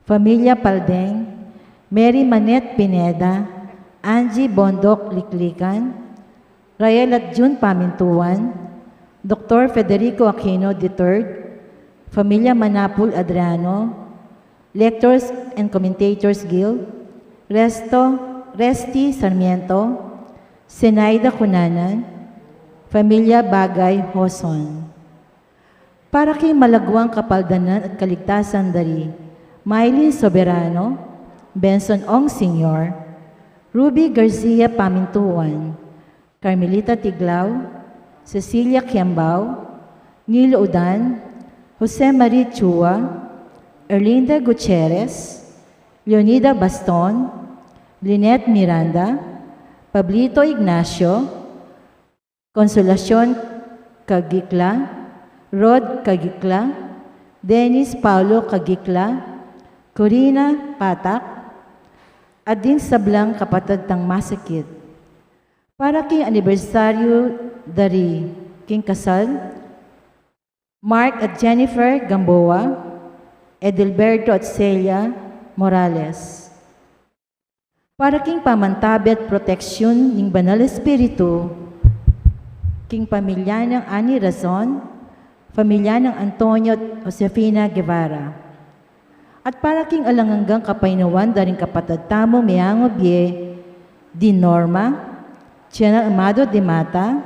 pamilya Paldeng, Mary Manette Pineda, Angie Bondoc Liklikan, Rael at June Pamintuan, Doktor Federico Aquino the third, pamilya Manapul Adriano, Lectors and Commentators Guild, Resto, Resti Sarmiento, Zenaida Cunanan, pamilya Bagay Hoson. Para king malaguang kapaldanan at kaligtasan da ri Mylene Soberano, Benson Ong Senior, Ruby Garcia Pamintuan, Carmelita Tiglao, Cecilia Kiambao, Nilo Udan, Jose Marie Chua, Erlinda Gutierrez, Leonida Baston, Lynette Miranda, Pablito Ignacio, Consolacion Cagicla, Rod Cagicla, Dennis Paulo Cagicla, Corina Patak, at ding sablang kapatad tang masakit. Para king anibersaryu da ri king kasal, Mark at Jennifer Gamboa, Edilberto at Celia Morales. Para king pamantabe at proteksyun ning Banal Espiritu, king pamilya nang Ani Razon, pamilya nang Antonio at Josefina Guevara. At para king alang anggang kapaynawan da ring kapatad tamung meangu bie, ding Norma, General Amado de Mata,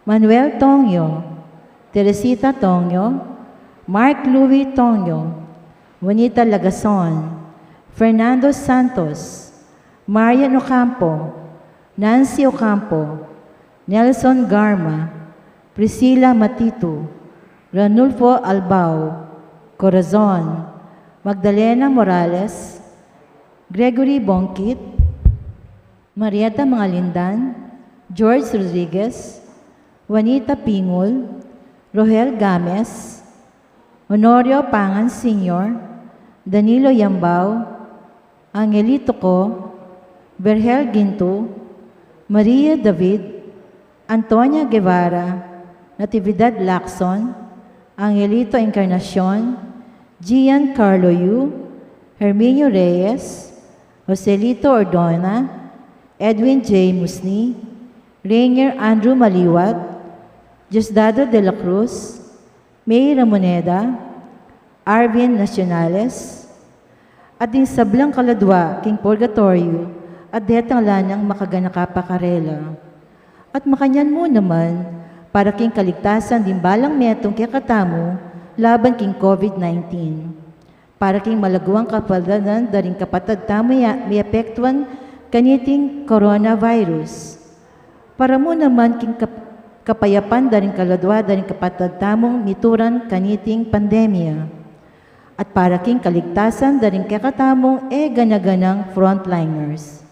Manuel Tongyo, Teresita Tongyo, Mark Louis Tongyo, Juanita Lagason, Fernando Santos, Marian Ocampo, Nancy Ocampo, Nelson Garma, Priscilla Matitu, Ranulfo Albao, Corazon, Magdalena Morales, Gregory Bongkit, Marieta Mangalindan, George Rodriguez, Juanita Pingul, Rohel Games, Honorio Pangan Senior, Danilo Yambao, Angelito Co, Vergel Ginto, Maria David, Antonia Guevara, Natividad Lacson, Angelito Encarnacion, Gian Carlo Yu, Herminio Reyes, Joselito Ordona, Edwin J Musni, Rainier Andrew Maliwat, Diosdado de la Cruz, May Ramoneda, Arvin Nacionales, at ding sablang kaladwa king purgatoryu, at detang ala nang makaganaka pa karela. At makanyan mu naman, para king kaligtasan ding balang metung kekatamu laban king COVID nineteen. Para king malaguang kapaldanan da ring kapatad tamu ya, meapektuan kaniting coronavirus. Para mu naman king kap-, kapayapan da ring kaladwa da ring kapatad tamung mituran kaniting pandemya. At para king kaligtasan da ring kekatamung e gana-ganang frontliners.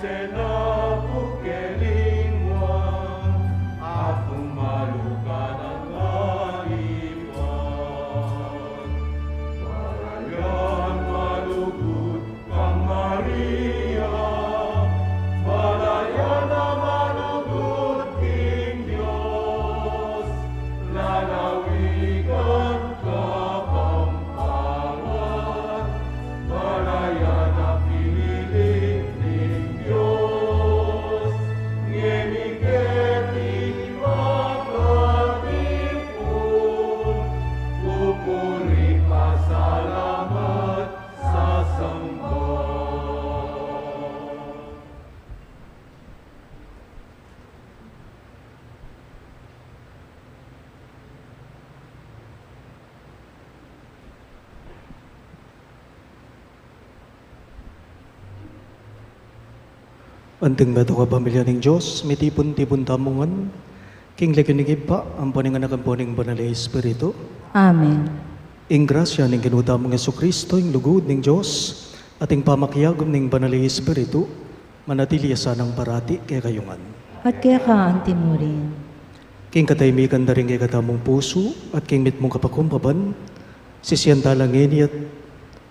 Senaku ke lingua, aku maluka na kaipan. Balayan malugud kang Maria, balayan a malugud king Dios, lalawigan Kapampangan, balayan a pinili ning Dios, ngeni keti makatipun, pupuri, pasalamat, sasamba. Anting metung a pamilya ning Dios, mitipun-tipun tamu ngan king lagyu ning Ibpa, ampo ning Anak, ampo ning Banal a Espiritu. Amen. Ing grasya ning Ginu tamung Jesucristo, ing lugud ning Dios, at ing pamakiagum ning Banal a Espiritu, manatili ya sanang parati kekayu ngan. At keka antimurin. King katahimikan da ring kekatamung pusu at king mitmung kapakumbaban, sisian tala ngeni at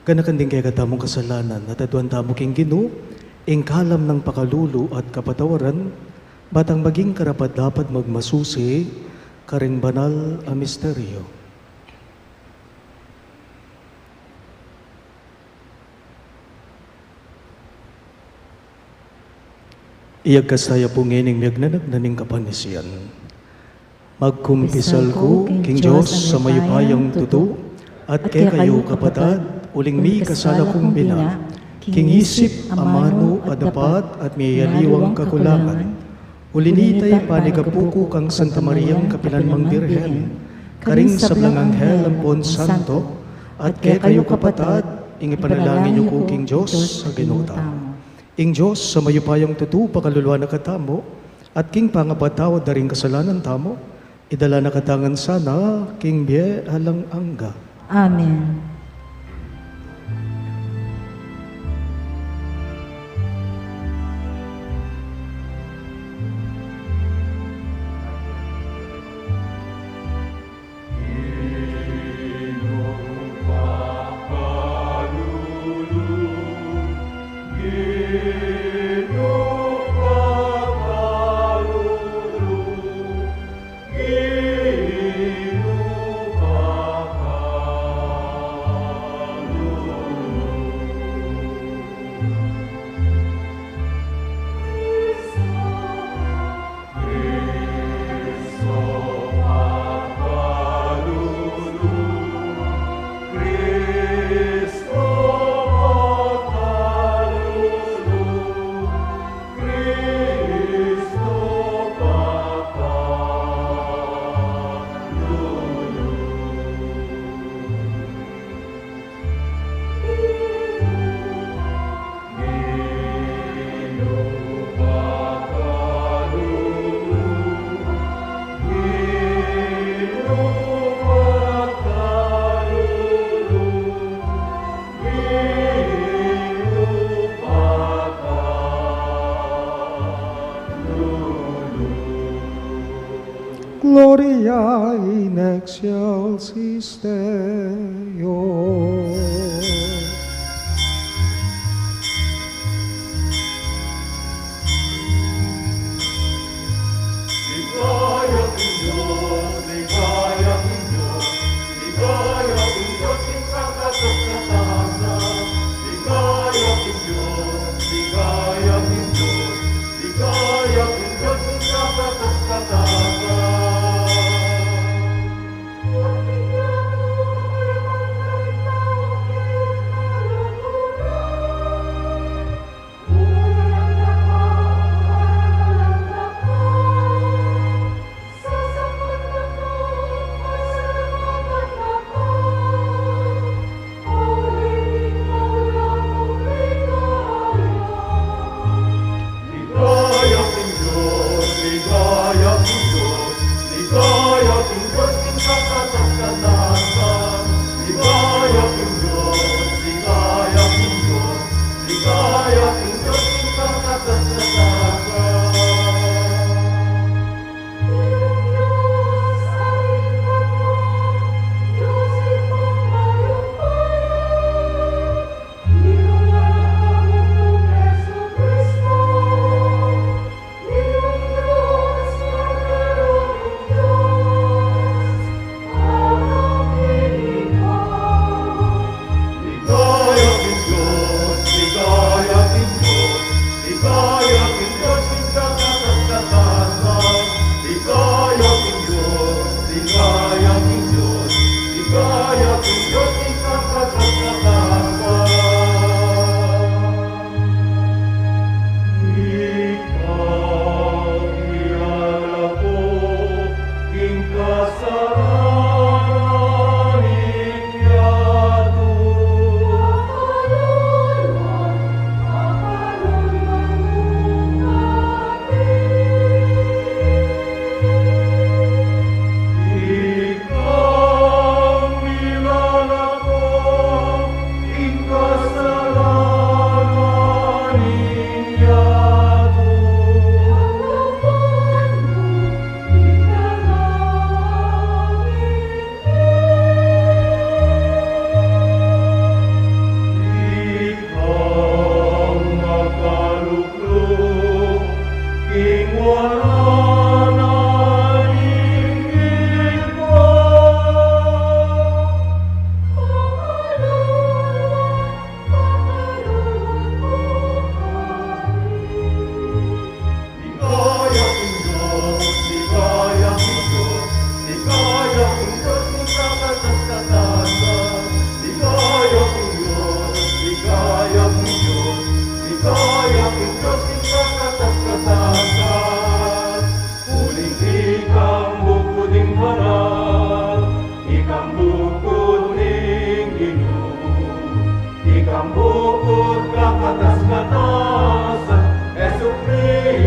ganakan ding kekatamung kasalanan at aduan tamu king Ginu ing kalam nang pakalulu at kapatawaran, batang maging karapat-dapat magmasusi karing banal a misteryo. Iyagkas taya pu ngeni ing miyagnanagnan ning kapanisian. Magkumpisal ku king Dios a mayupayang tutu, at kekayu kapatad, uling mikasala kung bina, king isip, amanu, at dapat, at miyayaliwang kakulangan. Uli na nita, ipanigapu ku kang Santa Mariang kapilan mang Birhen, karing sablang anghel ampon santo, at kekayu kapatad, ing ipanalangin yu ku king Dios a Ginu tamu. Ing Dios a mayupayang tutu pakaluluan na katamu, at king pangapatawad da ring kasalanan tamu, idala na katamu ngan sana king bie alang angga. Amen. Gloria in excelsis Deo.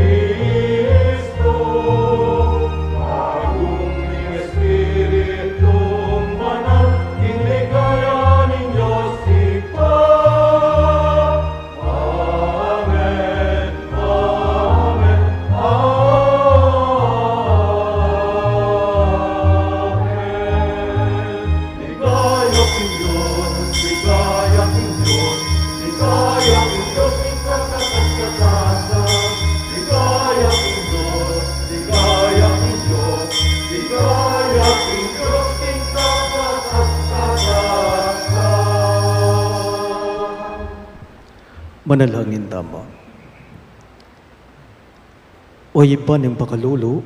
Jesucristo, agung ning Espiritu Banal, king ligaya ning Dios Ibpa. Amen, amen, amen. Ligaya king Dios, ligaya king Dios, ligaya king Dios, king kakatas-katasan. Ligaya king Dios, ligaya king Dios, ligaya king Dios, king kakatas-katasan. Manalangin tamu. O Ibpa ning pakalulu,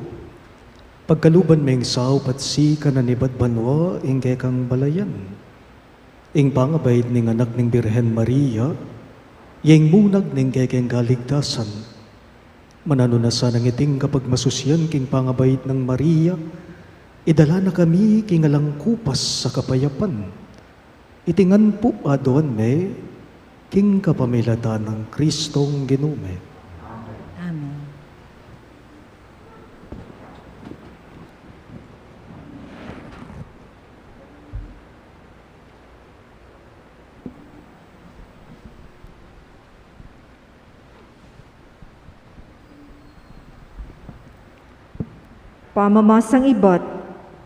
pagkaluban me ing saup at sikanan ibat banua ing kekang balayan, ing pangabait ning Anak ning Birhen Maria, ya ing munag ning kekeng kaligtasan. Mananu na sanang iting kapagmasusian king pangabait nang Maria, idala na kami king alang kupas a kapayapan. Iti ngan pu aduan mi king kapamilatan nang Kristong Ginu mi. Amen. Pamamasang ibat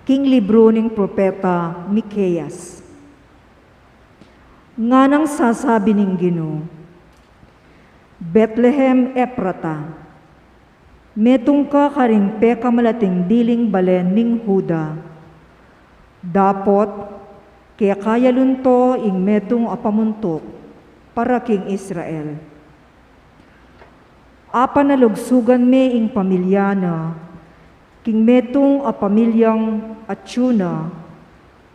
king libru ning propeta Miqueas. Nganang sasabi ning Ginu, Betlehem Efrata, metung ka karing pekamalating diling balen ning Juda, dapot keka ya lunto ing metung a pamuntuk para king Israel. Apanalugsugan me ing pamilya na king metung a pamilyang atyu na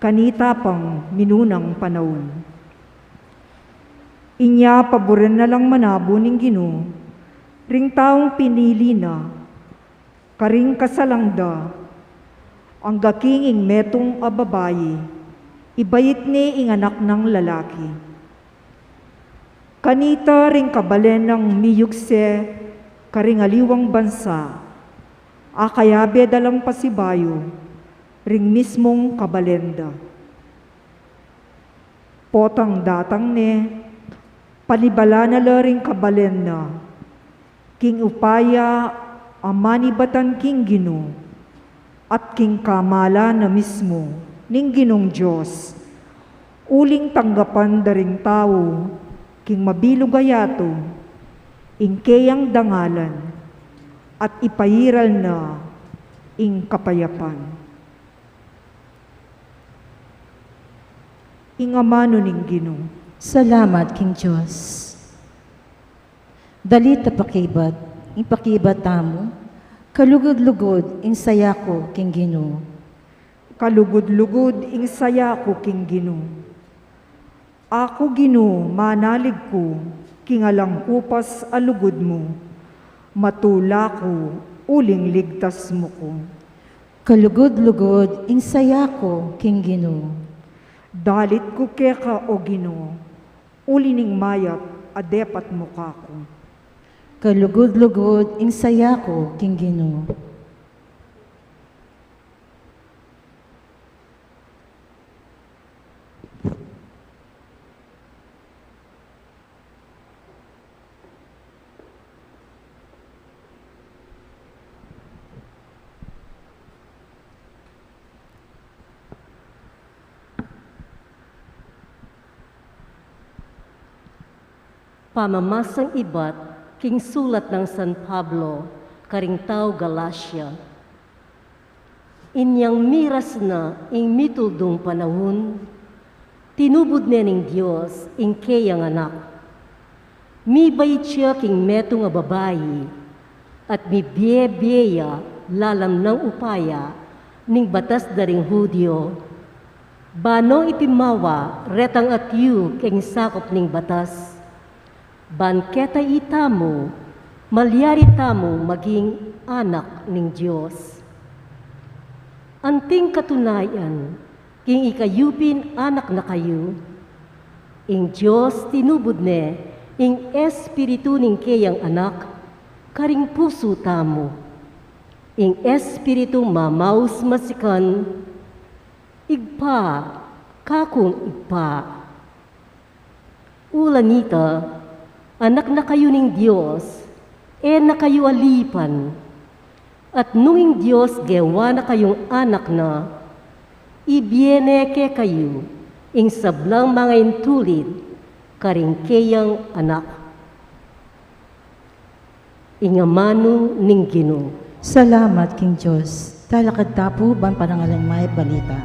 kanita pang minunang panaun. Inya paburen na lang manabu ning Ginu ring taung pinili na karing kasalang da, angga king ing metung a babai, ibait ne ing anak nang lalaki. Kanita ring kabalen nang miyugse karing aliwang bansa, akayabe da lang pasibayu ring mismung kabalen da. Potang datang ne, panibala na la ring kabalen na king upaya a manibatan king Ginu, at king kamalan na mismu ning Ginung Dios, uling tanggapan da ring tau king mabilug a yatu ing keyang dangalan, at ipairal na ing kapayapan. Ing amanu ning Ginu. Salamat king Dios. Dalit a pakibat, ing pakibat tamu, kalugud-lugud ing saya ku king Ginu. Kalugud-lugud ing saya ku king Ginu. Aku Ginu, manalig ku king alang kupas a lugud mu, matula ku uling ligtas mu ku. Kalugud-lugud ing saya ku king Ginu. Dalit ku keka, o Ginu, uli ning mayap a depat mu kaku. Kalugud-lugud ing saya ku king Ginu. Pamamasang ibat king sulat nang San Pablo karing tau Galacia. Inyang miras na ing mituldung panaun, tinubud ne ning Dios ing keyang Anak. Mibait ya king metung a babai, at mibie-bie ya lalam nang upaya ning batas da ring Judio, bano ipimawa retang atiu king sakup ning batas, ban keta itamu, malyari tamu maging anak ning Dios. Anting katunayan, king ikayu pin anak na kayu, ing Dios tinubud ne Ing Espiritu ning keyang Anak karing pusu tamu. Ing Espiritu mamaus masikan, Ibpa, kakung Ibpa. Ula nita, anak na kayu ning Dios, e na kayu alipan. At nung ing Dios gewa na kayung anak na, ibie ne kekayu ing sablang mangaintulid karing keyang Anak. Ing amanu ning Ginu. Salamat king Dios. Talakad ta pu ban parangalan ing Mayap a Balita.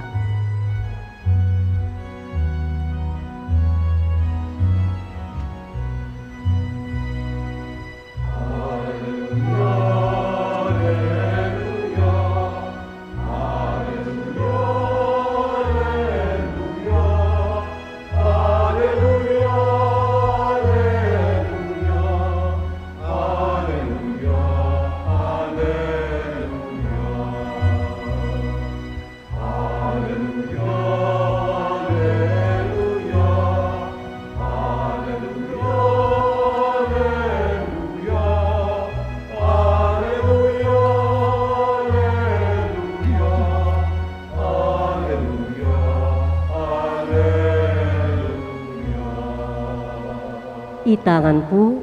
Itangan pu,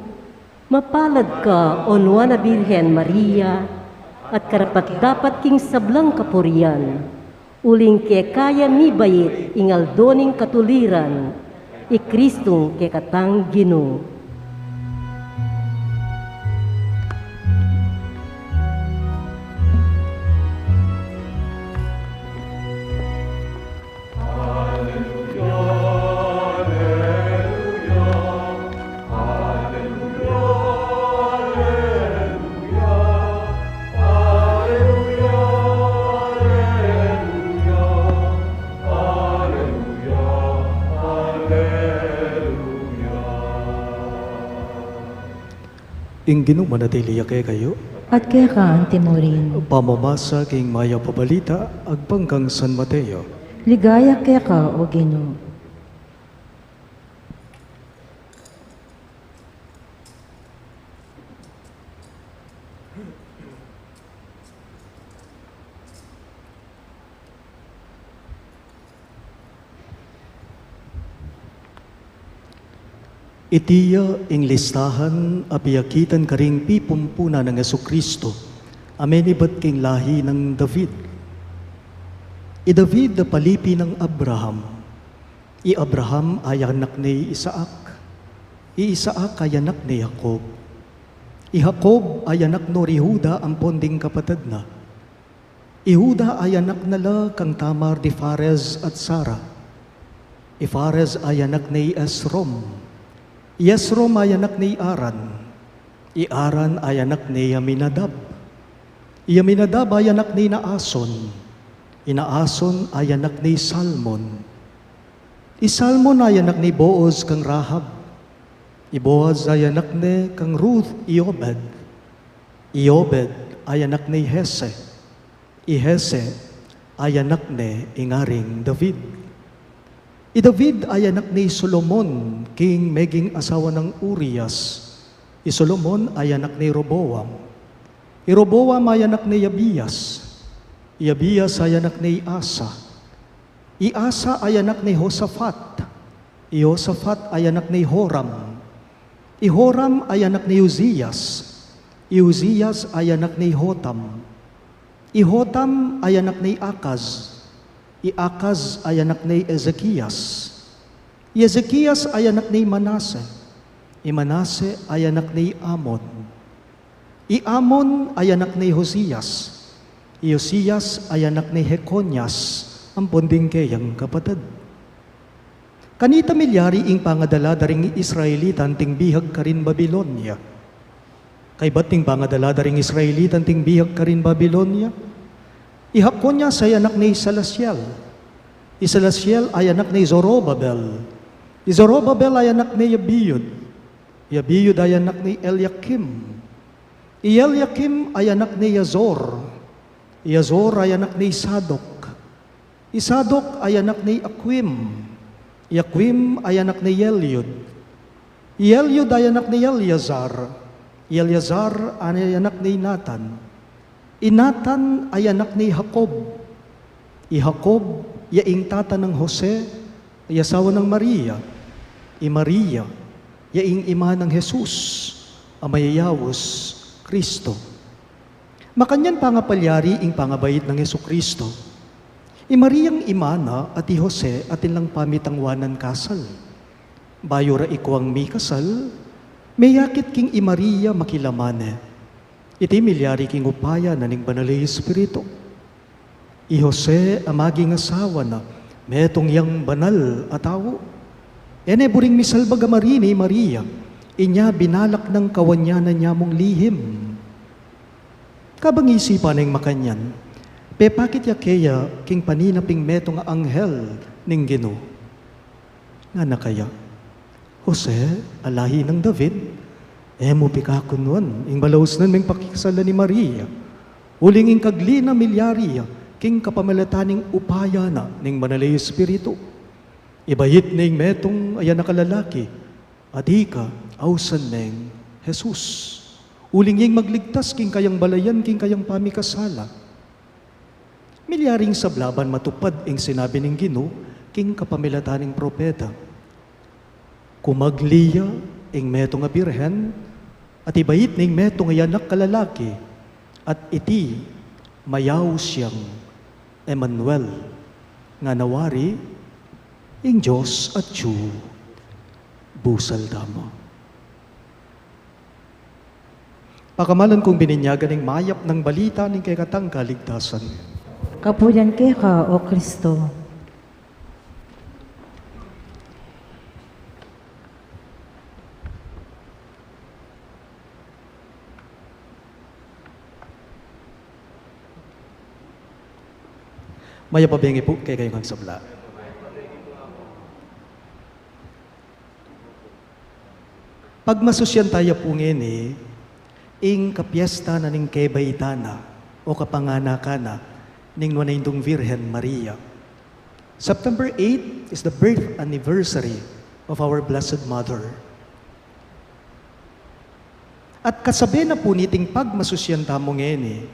mapalad ka, O Nuan a Birhen Maria, at karapat-dapat king sablang kapurian, uling keka ya mibait ing aldo ning katuliran, i Kristung kekatang Ginu. Ing Ginu manatili ya kekayu. At keka anti murin. Pamamasa king Mayap a Balita agpang kang San Mateo. Ligaya keka, O Ginu. Iti ya ing listahan a piakitan karing pipumpunan nang Jesucristo a menibat king lahi nang David. I David a palipi nang Abraham. I Abraham a anak ne i Isaac. I Isaac a anak ne i Jacob. I Jacob a anak no ri Juda ampon ding kapatad na. I Juda a anak na la kang Tamar di Fares at Sara. I Fares a anak ne i Esrom. I Esrom a anak ne i Aran. I Aran a anak ne i Aminadab. I Aminadab a anak ne i Naason. I Naason a anak ne i Salmon. I Salmon a anak ne i Boaz kang Rahab. I Boaz a anak ne kang Ruth i Obed. I Obed a anak ne i Jesse. I Jesse a anak ne ing Aring David. I David a anak ne i Solomon, king meging asawa nang Urias. I Solomon a anak ne i Roboam. I Roboam a anak ne i Abias. I Abias a anak ne i Asa. I Asa a anak ne i Josafat. I Josafat a anak ne i Joram. I Joram a anak ne i Uzias. I Uzias a anak ne i Jotam. I Jotam a anak ne i Akaz. I Akaz a anak ne i Ezekias. I Ezekias a anak ne i Manase. I Manase a anak ne i Amon. I Amon a anak ne i Josias. I Josias a anak ne i Jeconias, ampon ding keyang kapatad. Kanita milyari ing pangadala da ring Israelita anting bihag karin Babilonia. Kaybat ning pangadala da ring Israelita anting bihag karin Babilonia, i Jeconias a anak ne i Salasiel. I Salasiel a anak ne i Zorobabel. I Zorobabel a anak ne i Abiud. I Abiud a anak ne i Eliakim. I Eliakim a anak ne i Azor. I Azor a anak ne i Sadok. I Sadok a anak ne i Akim. I Akim a anak ne i Eliud. I Eliud ay anak nang Eleazar, i Eleazar ay anak nang Natan, i Natan ay anak nang Jacob, i Jacob ya ing tata nang Jose, ay asawa nang Maria, i Maria ya ing ima nang Jesus, a mayayaus Kristo. Makanyan pangapalyari ing pangabait nang Jesucristo. I Mariang ima na at i Jose atin lang pamitang wanan kasal. Bayu ra ikuang mikasal, meyakit king i Maria makilaman ne. Iti milyari king upaya na ning Banal a Espiritu. I Jose a maging asawa na, metung yang banal a tau. E ne buring misalbag a marini i Maria, inya binalak nang kawanyanan ya mung lihim. Kabang isipan neng makanyan, pepakit ya keya king paninaping metung a anghel ning Ginu. Ngana kaya, Jose, a lahi nang David, e mu pikakunwan ing balausnan meng pakikasalan i Maria, uling ing kagli na milyari ya king kapamilatan ning upaya na ning Banal a Espiritu. Ibait ne ing metung a anak a lalaki, at ika ausan meng Jesus. Uling ing magligtas king kayang balayan king kayang pamikasala. Milyaring sabla ban matupad ing sinabi ning Ginu king kapamilatan ning propeta. Kumagli ya ing metung a birhen, at ibait ne ing metung a anak a lalaki, at iti mayaus yang Emmanuel, ngana wari, ing Dios atyu busal tamu. Pakamalan kung bininyagan ing mayap nang balita ning kekatang kaligtasan. Kapulian keka, O Kristo. Mayap a bengi pu kekayung sabla. Pagmasusyan taya pu ngeni ing kapiesta na ning kebaitan na o kapanganakan na ning Nuan a Indung Virgen Maria. September eight is the birth anniversary of our Blessed Mother. At kasabe na pu niting pagmasusyan tamu ngeni,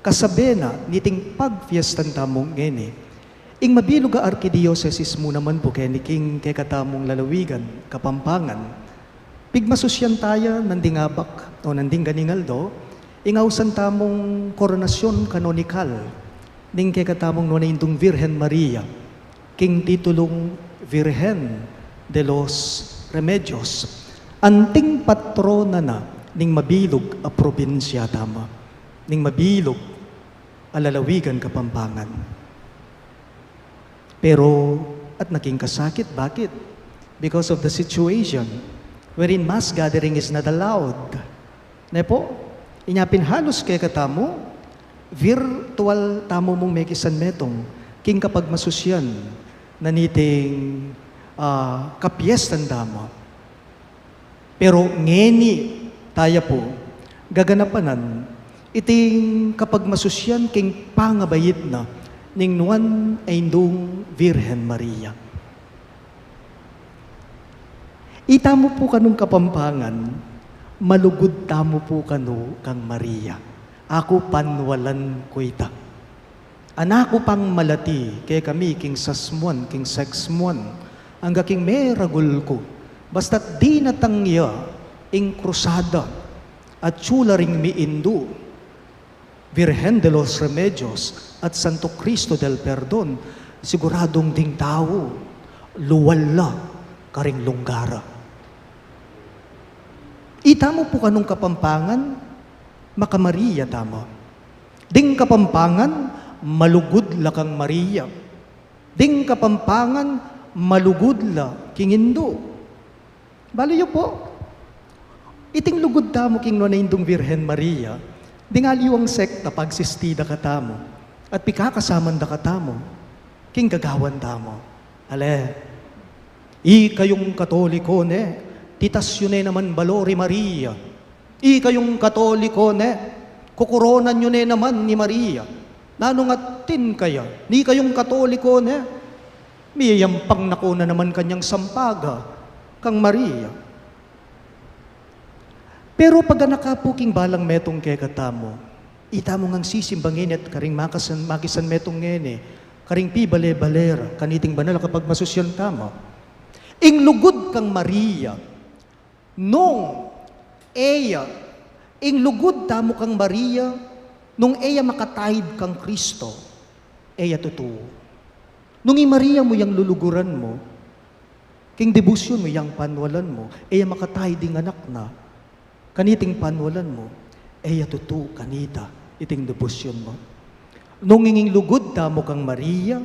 kasabe na niting pagfiestan tamu ngeni, ing mabilug a arkidiosesis mu naman pu keni king kekatamung lalawigan, Kapampangan, pigmasusyan taya nanding abak o nanding ganingaldo, ing ausan tamung koronasyon kanonikal ning kekatamung Nuan a Indung Virgen Maria, king titulung Virgen de los Remedios, anting patrona na ning mabilug a probinsya tamu, ning mabilug a lalawigan Kapampangan. Pero, at naking kasakit, bakit? Because of the situation wherein mass gathering is not allowed. Ne pu, inya pin halus kekatamu, virtual tamu mung mekisan metung, king kapagmasusyan na niting, ah, kapiestan tamu. Pero ngeni taya pu, gaganapan na iting kapagmasusyan king pangabait na ning Nuan a Indung Virgen Maria. Itamu pu kanung Kapampangan, malugud tamu pu kanu kang Maria. Aku panwalan ku ita. Anaku pang malati kekami king sasmuan, king sexmuan, angga king meragul ku. Basta't dinatang ya ing krusada, atyu la ring miindu, Virgen de los Remedios at Santo Cristo del Perdon, siguradung ding tau luwal la karing lungga ra. Itamu pu kanung Kapampangan, maka-Maria tamu. Ding Kapampangan, malugud la kang Maria. Ding Kapampangan, malugud la king Indu. Balu yu pu, iting lugud tamu king Nuan a Indung Virgen Maria, ding aliwang sekta pagsistida katamu, at pikakasaman da katamu, king gagawan tamu. Ale, ikayung Katoliko ne, titas yu ne naman balor i Maria. Ikayung Katoliko ne, kukuronan yu ne naman i Maria. Nanung atin kaya, ni kayung Katoliko ne, miyayampang na ko na naman kanyang sampaga kang Maria. Pero pag-anak ka pu king balang metung kekatamu, itamu ngang sisimba ngeni at karing makasan, makisan metung ngeni, karing pibale-bale ra, kaniting banal a kapagmasusyan tamu. Ing lugud kang Maria, nung e ya, ing lugud tamu kang Maria, nung e ya makataid kang Kristo, e ya tutu. Nung i Maria mu yang luluguran mu, king debosyon mu, yang panualan mu, e ya makataid ing anak na, kaniting panualan mu, e ya tutu kanita iting debosyon mu. Nung ing lugud tamu kang Maria,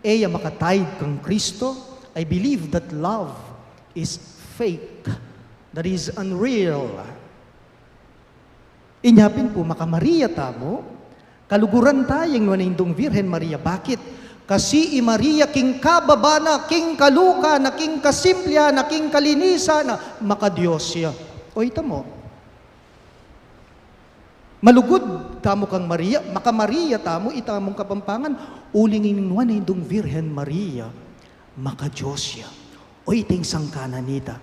e ya makataid kang Kristo, I believe that love is fake, that is unreal. Inya pin pu, maka-Maria tamu, kaluguran taya ing Nuan a Indung Virgen Maria. Bakit? Kasi i Maria king kababa na, king kaluka na, king kasimplihan na, king kalinisan na, maka-Dios ya. O, ita mu, malugud tamu kang Maria, maka-Maria tamu, itamung Kapampangan, uling ing Nuan a Indung Virgen Maria, maka-Dios ya. O, ita ing sangkan na nita.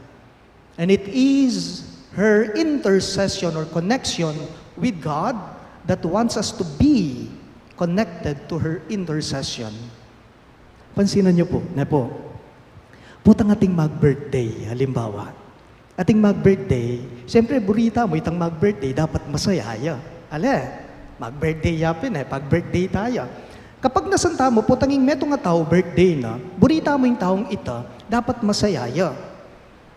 And it is her intercession or connection with God that wants us to be connected to her intercession. Pansinan yu pu, ne pu? Potang ating mag-birthday, halimbawa. Ating mag-birthday, siyempre, buri tamu itang mag-birthday, dapat masaya ya. Ale, mag-birthday ya pin e, pag-birthday taya. Kapagnasan tamu, potang ing metung a tau birthday na, buri tamu ing taung ita, dapat masaya ya.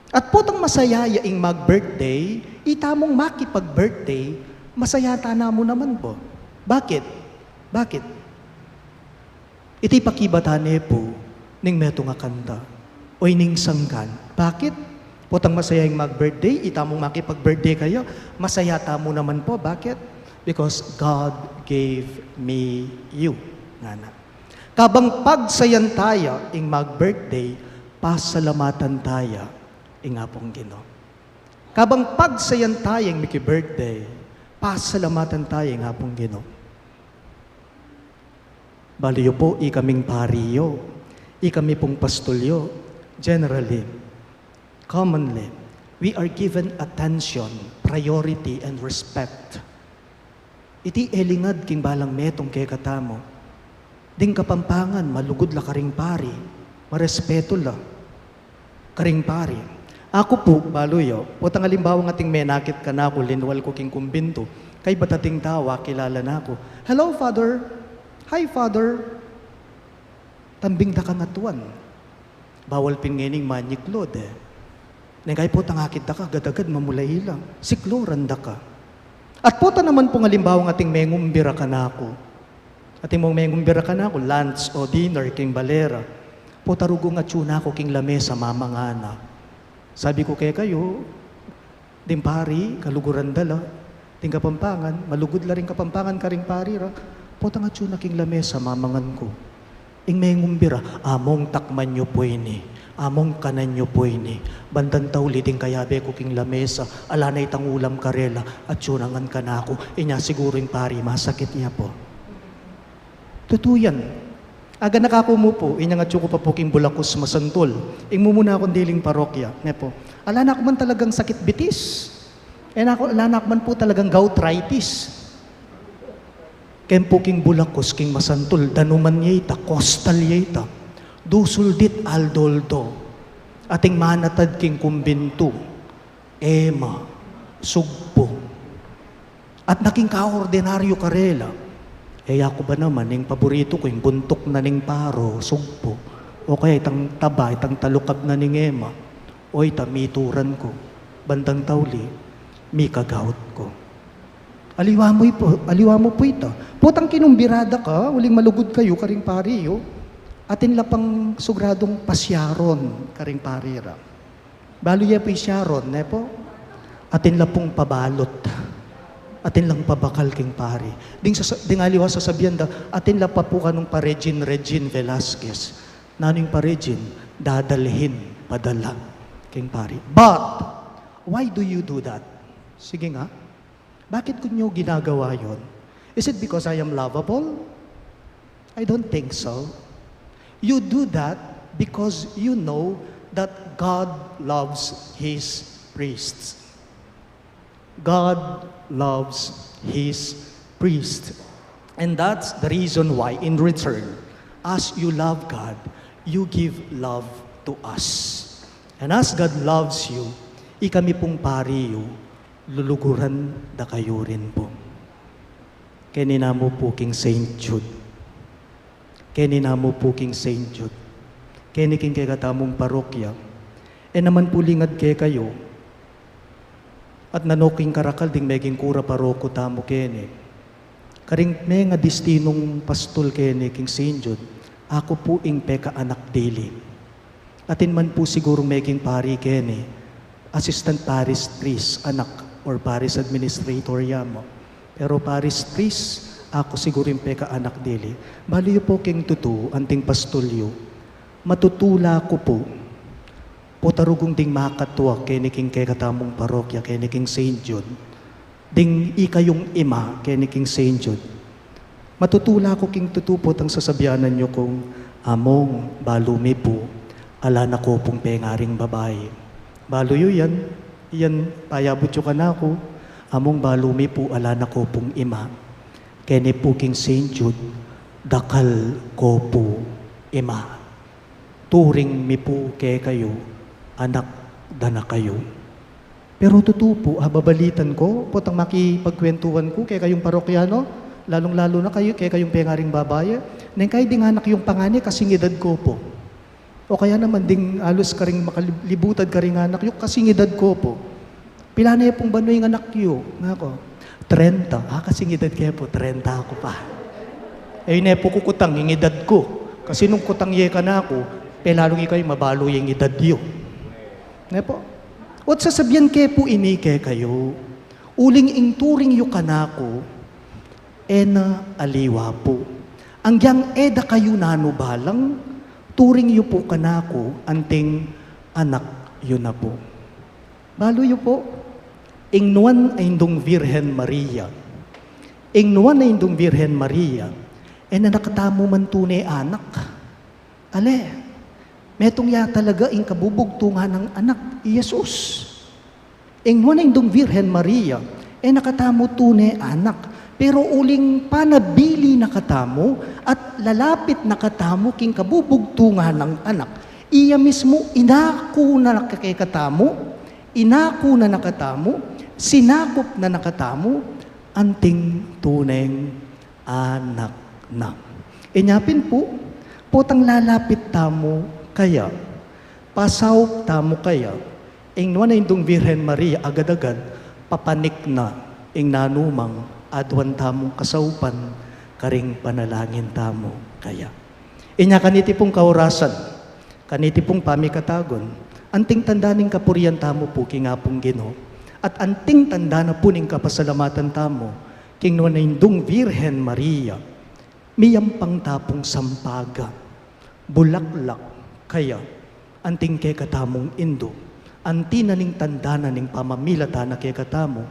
At potang masaya ya ing mag-birthday, itamung makipag-birthday, masaya tana mu naman pu. Bakit? Bakit? Iti pakibatan ne pu ning metung a kanta o ining sangkan. Bakit? Potang masaya ing mag-birthday, itamung makipag-birthday kaya, masaya tamu naman pu. Bakit? Because God gave me you. Ngana. Kabang pagsayan taya ing mag-birthday, pasalamatan taya ing Apung Ginu. Kabang pagsayan taya ing miki-birthday, pasalamatan taya ing Apung Ginu. Balu yu pu, ikaming pari yu, ikami pung pastul yu, generally, commonly, we are given attention, priority, and respect. Iti e lingad king balang metung kekatamu. Ding Kapampangan, malugud la karing pari, marespetu la karing pari. Aku pu, balu yu, potang alimbawang ating menakit kanaku, linwal ku king kumbintu, kaybat ating tau akilala na ku. "Hello, Father. Hi, Father." Tambing da kang atuan. Bawal pin ngening manyiklod e. Neng kay potang akit da ka, agad-agad mamulai la. Sikloran da ka. At pota naman pung alimbawang ating mengumbira kanaku. Ating mung mengumbira kanaku, lunch o dinner, king bale ra. Pota rugung atyu na ku king lamesa, mamangan na. Sabi ku kekayu, ding pari, kaluguran da la. Ding Kapampangan, malugud la ring Kapampangan karing pari ra. Potang atyu na king lamesa, mamangan ku. Ing mengumbira, "Among takman yu pu ini, among kanan yu pu ini. Bandang tauli ding kayabe ku king lamesa, ala na itang ulam karela, atyu na ngan kanaku." Inya siguru ing pari, masakit ya pu. Tutu yan. Aganaka ku mu pu, inyang atyu ku pa pu king Bulakus, Masantul. Ing mumuna kung diling parokya, ne pu. Ala na ku man talagang sakit bitis. E na ku, ala na ku man pu talagang goutritis. Keng pu king Bulakus, king Masantul, danuman ya ita, kostal ya ita. Dusul dit aldo-aldo. Ating manatad king kumbintu. Ema, sugpo. At naking kaordinaryu karela. E, yaku ba naman, ing paboritu ku, ing buntuk na ning paro, sugpo. O kaya itang taba, itang talukab na ning ema. O ita, mituran ku. Bandang tauli, mika-gout ku. Aliwa mu pu, aliwa mu pu ita. Potang kinumbira da ka, uling malugud kayu karing pari yu. Atin la pang sugradung pasyaron karing pari ra. Balu ye pu i Sharon, ne pu? Atin la pung pabalut. Atin lang pabakal king pari. Ding sasa-, ding aliwa sasabian da, atin la pa pu kanung pa Regine, Regine Velasquez. Nanu ing pa Regine? Dadalhin, padala king pari. But, why do you do that? Sige nga. Bakit ku nyo ginagawa yun? Is it because I am lovable? I don't think so. You do that because you know that God loves His priests. God loves His priest. And that's the reason why, in return, as you love God, you give love to us. And as God loves you, ikami pung pari yu, luluguran da kayu rin pu. Keni namu pu king Saint Jude. Keni namu pu king Saint Jude. Keni king kekatamung parokya. E naman pu lingad kekayu. At nanu king karakal ding meging kura paroko tamu keni. Karing mengadestinung pastul keni king Saint Jude, aku pu ing pekaanak dili. Atin man pu sigurung meging pari keni, assistant parish priest, anak, or parish administrator ya mu. Pero parish priest, aku siguru ing pekaanak dili. Balu yu pu king tutu, anting pastul yu. Matutula ku pu. Pota rugung ding makatua keni king kekatamung parokya, keni king Saint Jude. Ding ikayung ima keni king Saint Jude. Matutula ku king tutu potang sasabianan yu kung, "Among, balu mi pu, ala na ko pung pengaring babai." Balu yu yan, yan payabut yu kanaku, "Among, balu mi pu, ala na ko pung ima." Keni pu king Saint Jude, "Dakal ko pu ima. Turing mi pu kekayu, anak da na kayu." Pero tutu pu, ababalitan ku, potang makipagkwentuhan ku kekayung parokyano, lalung-lalu na kayu, kekayung pengaring babai, neng kayi ding anak yung pangane, kasing edad ku pu. O kaya naman ding alus karing makalibutad karing anak yu, kasing edad ku pu. "Pilan ne pung banua ing anak yu?" Naku, "Trenta." "Ah, kasing edad ke pu, trenta ku pa." E, ne pu ku kutang ing edad ku. Kasi nung kutang ye kanaku, "Pelalu ikayu, mabalu ye ing edad yu." Ne pu? Ot sasabian ke pu ini kekayu, uling ing turing yu kanaku, e na aliwa pu. Anggiyang e da kayu nanu balang, turing yu pu kanaku, anting anak yu na pu. Balu yu pu, ing nuan a Indung Virgen Maria. Ing nuan a Indung Virgen Maria, e na katamu man tune anak. Ale, metung ya talaga ing kabubugtungan nang anak, i Jesus. Ing nuan a Indung Virgen Maria, e na katamu tune anak. Pero uling panabili na katamu at lalapit na katamu king kabubugtungan nang anak, iya mismu inaku na na kekatamu, inaku na na katamu, sinakup na na katamu, anting tuneng anak na. Inya pin pu, potang lalapit tamu kaya, pasaup tamu kaya, ing nuan a Indung Virgen Maria agad-agad papanik na ing nanumang aduan tamung kasaupan karing panalangin tamu kaya. Inya kaniti pung kaurasan, kaniti pung pamikatagun, anting tanda ning kapurian tamu pu king Apung Ginu, at anting tanda na pu ning kapasalamatan tamu king nuan a Indung Virgen Maria, miyampang ta pung sampaga, bulaklak, kaya, anting kekatamung indu, anti na ning tanda na ning pamamilatan na kekatamu,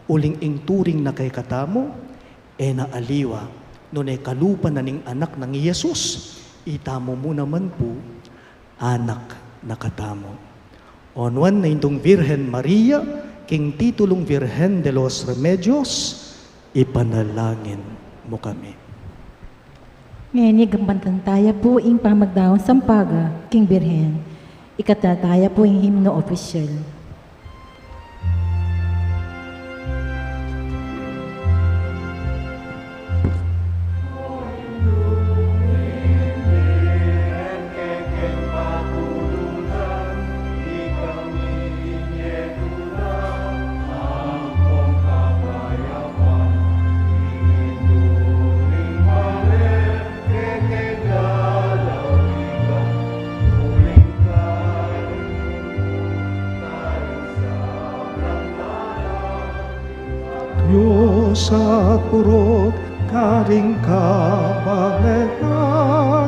uling ing turing na kekatamu, e na aliwa, nune kalupa na ning anak nang i Jesus, itamu mu naman pu, anak na katamu. O nuan a Indung Virgen Maria, king titulung Virgen de los Remedios, ipanalangin mu kami. Ngeni, gapan taya pu ing pamagdaun sampaga king Birhen. Ikanta taya pu ing himno opisyal. Dios a purok karing kabalegan,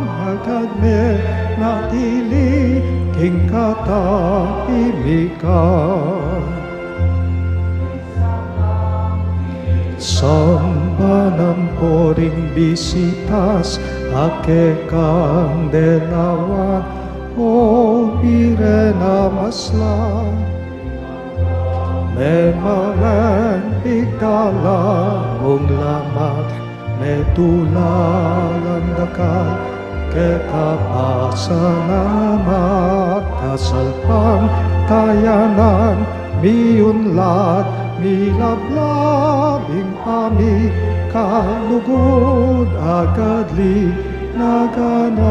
agad menatili king katahimikan. Samban ampo ring bisitas a kekang denawan, O Birhen a maslang. E malen pigdala mung lamat, metula lang dakal keka pasalamat, kasalpantayanan, miunlad, milablab ing pamikalugud, agad linaganap.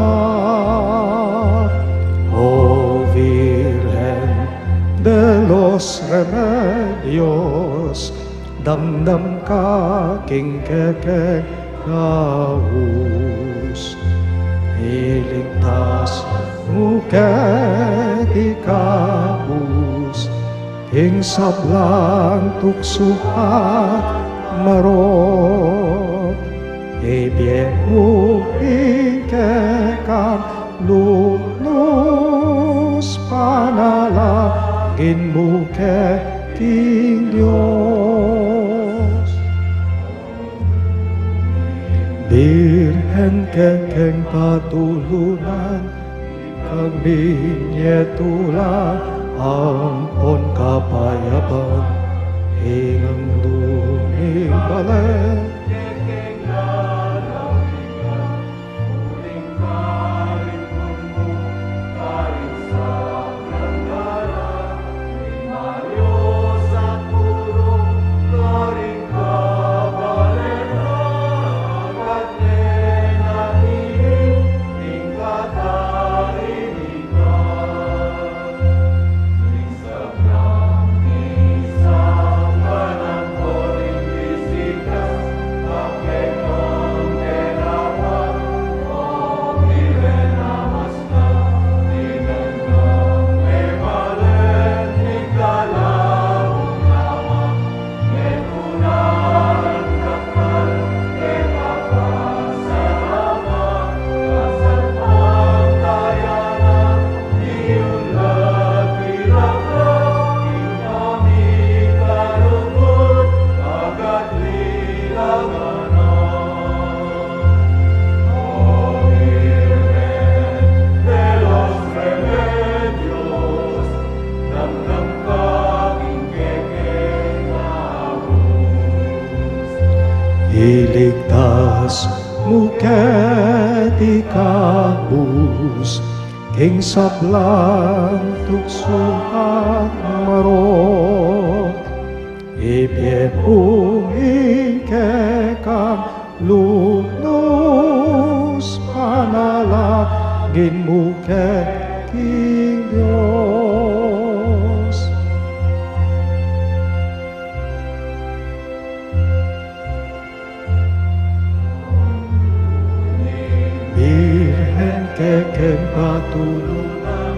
O Virgen de los Remedios, damdam ka king kekeng aus, iligtas mu keti kabus, king sablang tuksu at marok. Ibie mu ing kekang lunus, panalangin mu ke king Dios. Birhen kekeng patulunan, kami nyetula ampon kapayapan, inang lumibale. Iligtas mu keti kabus, king sablang tuksu at marok. Ibie mu ing kekang lunus, panalangin mu ke king Dios. Birhen kekeng patulunan,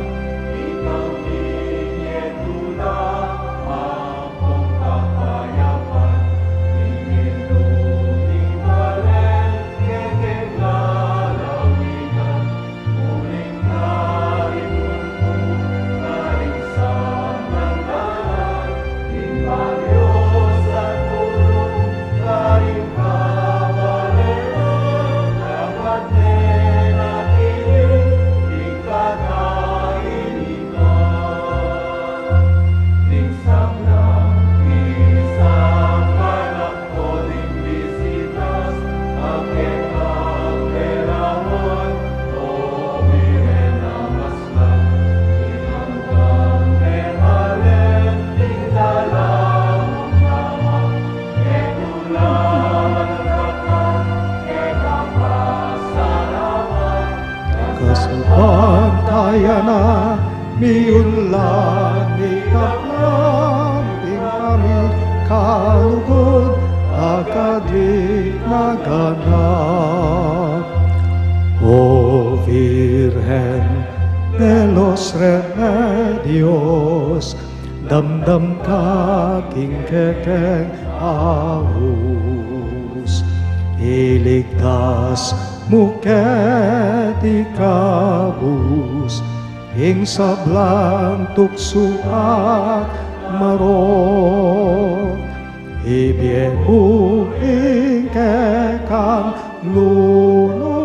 Kasalpantayanan, miunlad, milablab, ing pamikalugud, agad linaganap. O Virgen de los Remedios, damdam ka king kekeng aus, iligtas mu keti kabus, ing sablang tuksu at marok. Ibie mu ing kekang lunus,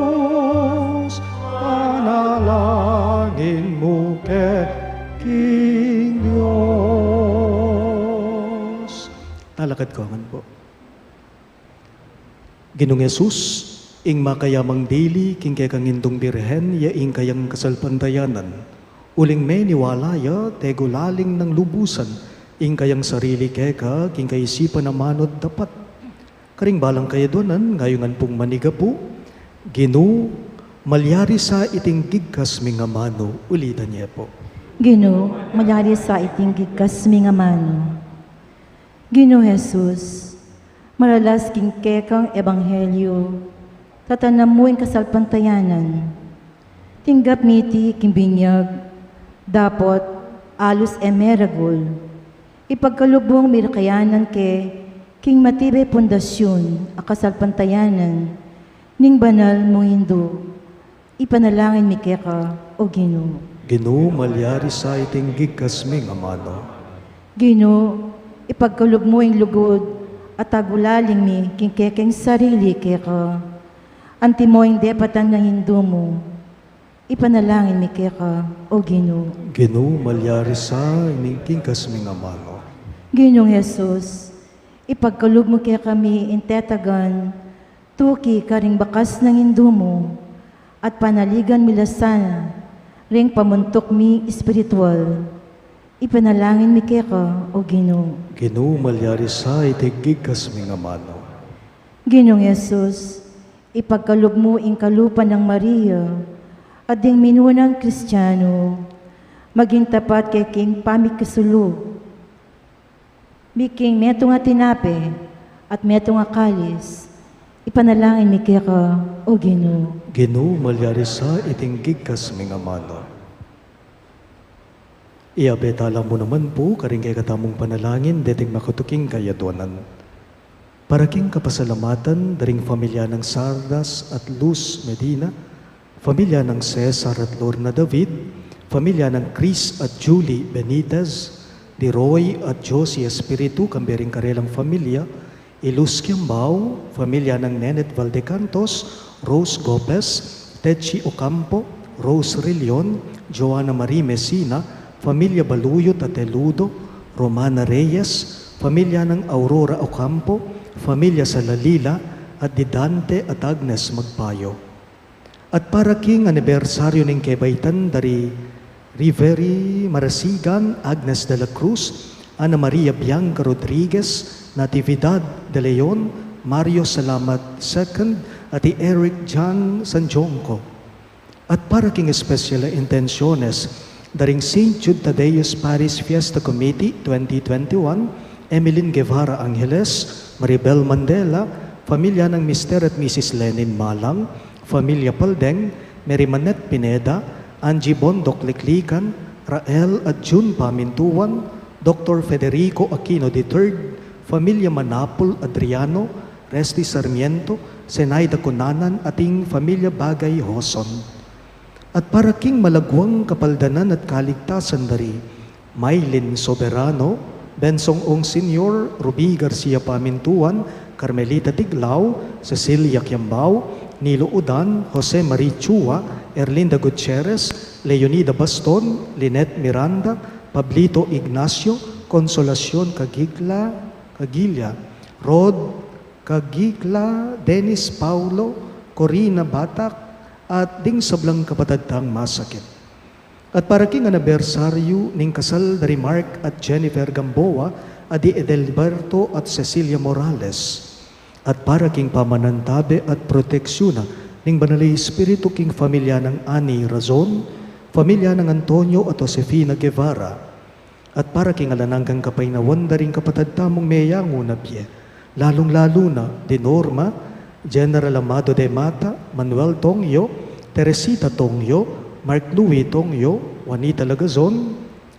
panalangin mu ke king Dios. Talakad ko ngan pu. Ginung Jesus, ing makayamang dili king kekang Indung Birhen ya ing kayang kasalpantayanan. Uling meniwala ya, tegulaling nang lubusan ing kayang sarili keka king kaisipan a manu at tapat. Karing balang kayadwanan, ngayungan pung manigapu, Ginu, malyari sa iting gigkas ming amanu. Ulitan ye pu. Ginu, malyari sa iting gigkas ming amanu. Ginu Jesus, maralas king kekang ebanghelyu, tatanam mu ing kasalpantayanan. Tinggap mi iti king binyag, dapot alus e meragul. Ipagkalub mung mirakayanan ke king matibe pundasyun a kasalpantayanan ning banal mung Indu. Ipanalangin mi keka, O Ginu. Ginu, malyari sa iting gigkas ming amanu. Ginu, ipagkalub mu ing lugud a tagulaling mi king kekeng sarili keka. Antimo ing depatan nang Indu mu. Ipanalangin mi keka, O Ginu. Ginu, malyari sa iting gigkas ming amanu. Ginung Jesus, ipagkalub mu kekami ing tetagan tuki karing bakas nang Indu mu, at panaligan mi la sana ring pamuntuk mi espiritual. Ipanalangin mi keka, O Ginu. Ginu, malyari sa iting gigkas ming amanu. Ginung Jesus, ipagkalub mu ing kalupa nang Maria, at ding minunang Kristiano, maging tapat ke king pamikisulu mi king metung a tinape at metung a kalis. Ipanalangin mi keka, O Ginu. Ginu, malyari sa iting gigkas ming amanu. Iyabe tala mu naman pu karing kekatamung panalangin deting makatuking kayadwanan. Para king kapasalamatan da ring familia nang Sardas at Luz Medina, familia nang Cesar at Lorna David, familia nang Chris at Julie Benitez, di Roy at Josie Espiritu, kambe ring karelang familia, i Luz Kiambao, familia nang Nenet Valdecantos, Rose Gopez, Techi Ocampo, Rose Rillion, Joanna Marie Messina, familia Baluyot at Teludo, Romana Reyes, familia nang Aurora Ocampo, familia Salalila, at di Dante at Agnes Magpayo. At para king anibersaryu ning kebaitan da ri Riveri Marasigan, Agnes de la Cruz, Ana Maria Bianca Rodriguez, Natividad de Leon, Mario Salamat second, at i Eric John Sanjonco. At para king espesyal a intensyones da ring Saint Jude Thaddeus Parish Fiesta Committee twenty twenty-one, Emeline Guevara Angeles, Maribel Mandela, familia nang Mister at Missus Lenin Malang, familia Paldeng, Mary Manette Pineda, Angie Bondoc Liclican, Rael at June Pamintuan, Doktor Federico Aquino the third, familia Manapul Adriano, Resty Sarmiento, Zenaida Cunanan, at ing familia Bagay Hoson. At para king malagwang kapaldanan at kaligtasan da ri Mylene Soberano, Bensong Ong Senior, Ruby Garcia Pamintuan, Carmelita Tiglao, Cecilia Kiambao, Nilo Udan, Jose Marie Chua, Erlinda Gutierrez, Leonida Baston, Lynette Miranda, Pablito Ignacio, Consolacion Cagigla, Cagilla, Rod Cagigla, Dennis Paulo, Corina Batak, at ding sablang kapatad tang masakit. At para king anibersaryu ning kasal da ri Mark at Jennifer Gamboa, at di Edelberto at Cecilia Morales. At para king pamanantabe at proteksyun na ning Banal a Espiritu king familia nang Ani Razon, familia nang Antonio at Josefina Guevara. At para king alang anggang kapaynawan da ring kapatad tamung meyangu na bie, lalung-lalu na di Norma, General Amado de Mata, Manuel Tongyo, Teresita Tongyo, Mark Louis Tongyo, Juanita Lagazon,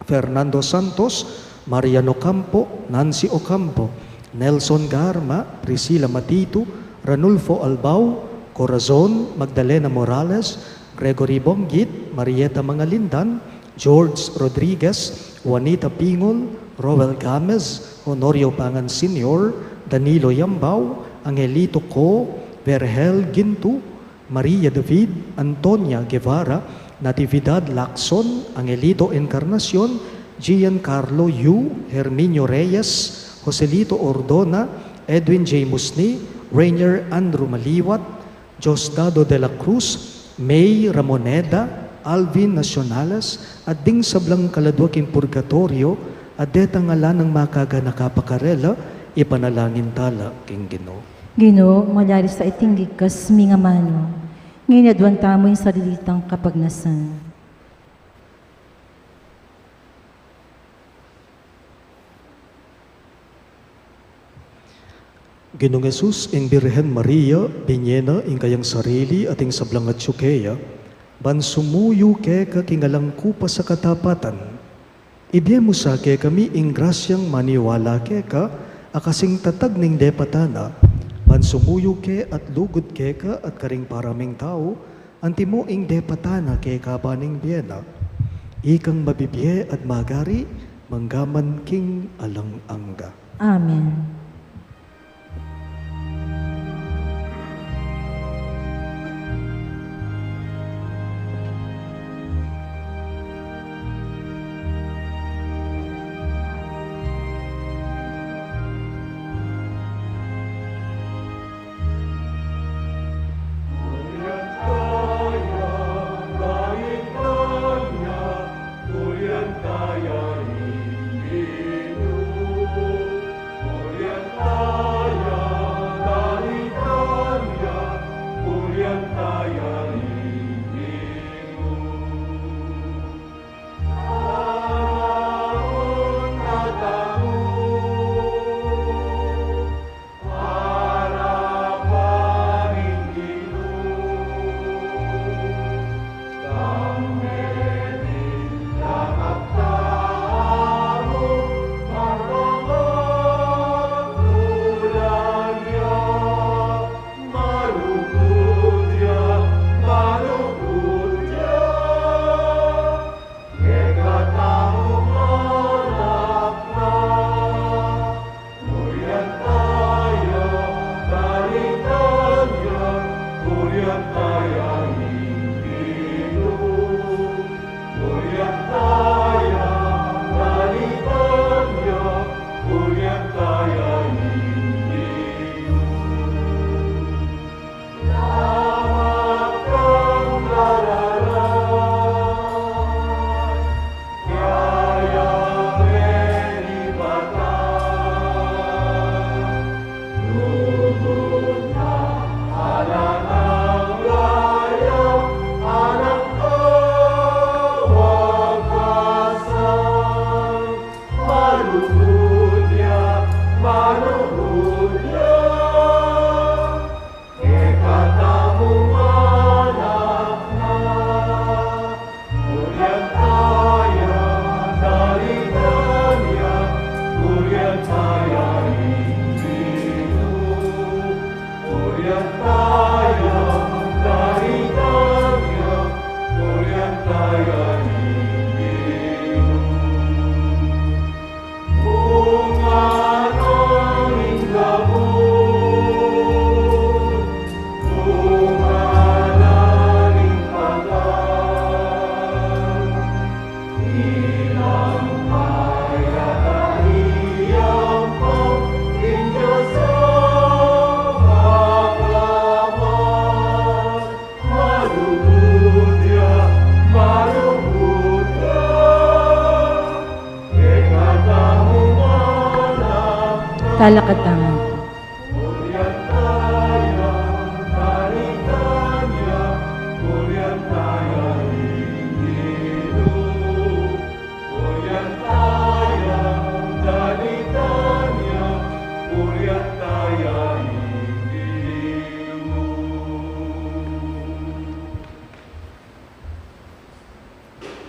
Fernando Santos, Marian Ocampo, Nancy Ocampo, Nelson Garma, Priscilla Matitu, Ranulfo Albao, Corazon, Magdalena Morales, Gregory Bonggit, Marieta Mangalindan, George Rodriguez, Juanita Pingol, Roel Gamez, Honorio Pangan Senior, Danilo Yambao, Angelito Co, Vergel Gintu, Maria David, Antonia Guevara, Natividad Lacson, Angelito Encarnacion, Gian Carlo Yu, Herminio Reyes, Joselito Ordona, Edwin J. Musni, Rainier Andrew Maliwat, Diosdado de la Cruz, May Ramoneda, Alvin Nacionales, at ding sablang kaladua king purgatoryo, at detang ala nang makaganaka pa karela, ipanalangin tala king Ginu. Ginu, malyari sa iting ligkas ming amanu, ngeni aduan tamu ing sarili tang kapagnasan. Ginung Jesus, ing Birhen Maria, binie na ing kayang sarili at ing sablang atyu keya, ban sumuyu keka king alang kupas a katapatan. Ibie mu sa kekami ing grasyang maniwala keka, a kasing tatag ning depatan na, ban sumuyu ke at lugud keka at karing paraming tau, antimo ing depatan na keka ban ing bie na. Ikang mabibie at magari, manggaman king alang angga. Amen. Talakad tamu.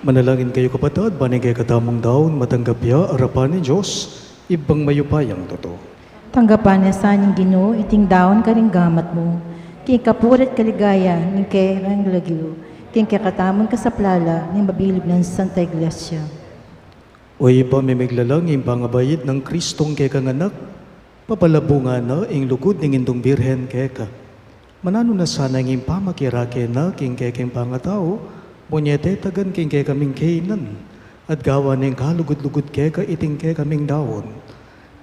Manalangin kayu, kapatad, ban ing kekatamung daun matanggap ya arapan ning Dios, Ibpang mayupayang tutu. Tanggapan na sa ning Ginu iting daun karing gamat mu, king kapurian at kaligayan ning kayang lagyu, king kekatamung kasaplalan ning mabilug nang Santa Iglesia. O Ibpa, mimiglalang ing pangabait nang Kristong kekang Anak, papalabungan na ing lugud ning Indung Birhen keka. Mananu na sana ing pamakirake na king kekeng pangatau, bunyi tetagan king kekaming kainan, at gawan neng kalugud-lugud keka iting kekaming daun.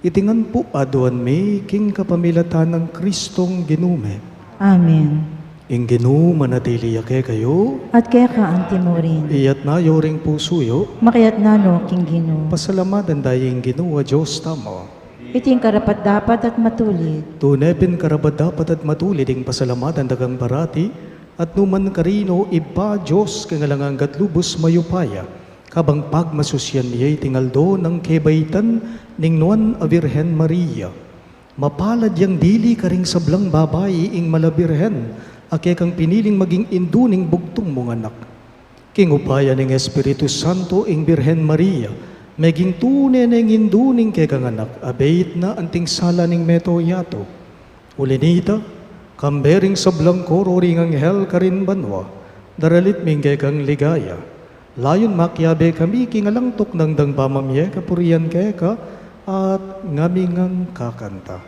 Iti ngan pu aduan mi king kapamilatan nang Kristong Ginu mi. Amen. Ing Ginu manatili ya kekayu. At keka antimurin. Iyatas yu ring pusu yu. Makiyatas no king Ginu. Pasalamatan da ing Ginu a Dios tamu. Iti ing karapat-dapat at matulid. Tune pin karapat-dapat at matulid ing pasalamatan da kang parati, at nukarin man, Ibpa, Dios king alang angga at lubus mayupaya, kabang pagmasusyan mi ya iting aldo nang kebaitan ning Nuan a Virgen Maria. Mapalad yang dili karing sablang babai ing Mala Virgen, a kekang piniling maging indu ning bugtung mung anak. King upaya ning Espiritu Santo, ing Virgen Maria meging tune neng indu ning kekang anak, abeit na anting sala ning meto yatu. Uli nita, kambe ring sablang koro ring anghel karin banua, daralit mi ing kekang ligaya. Layun makiabe kami king alang tuknang dang pamamie kapurian keka at ngami ngang kakanta.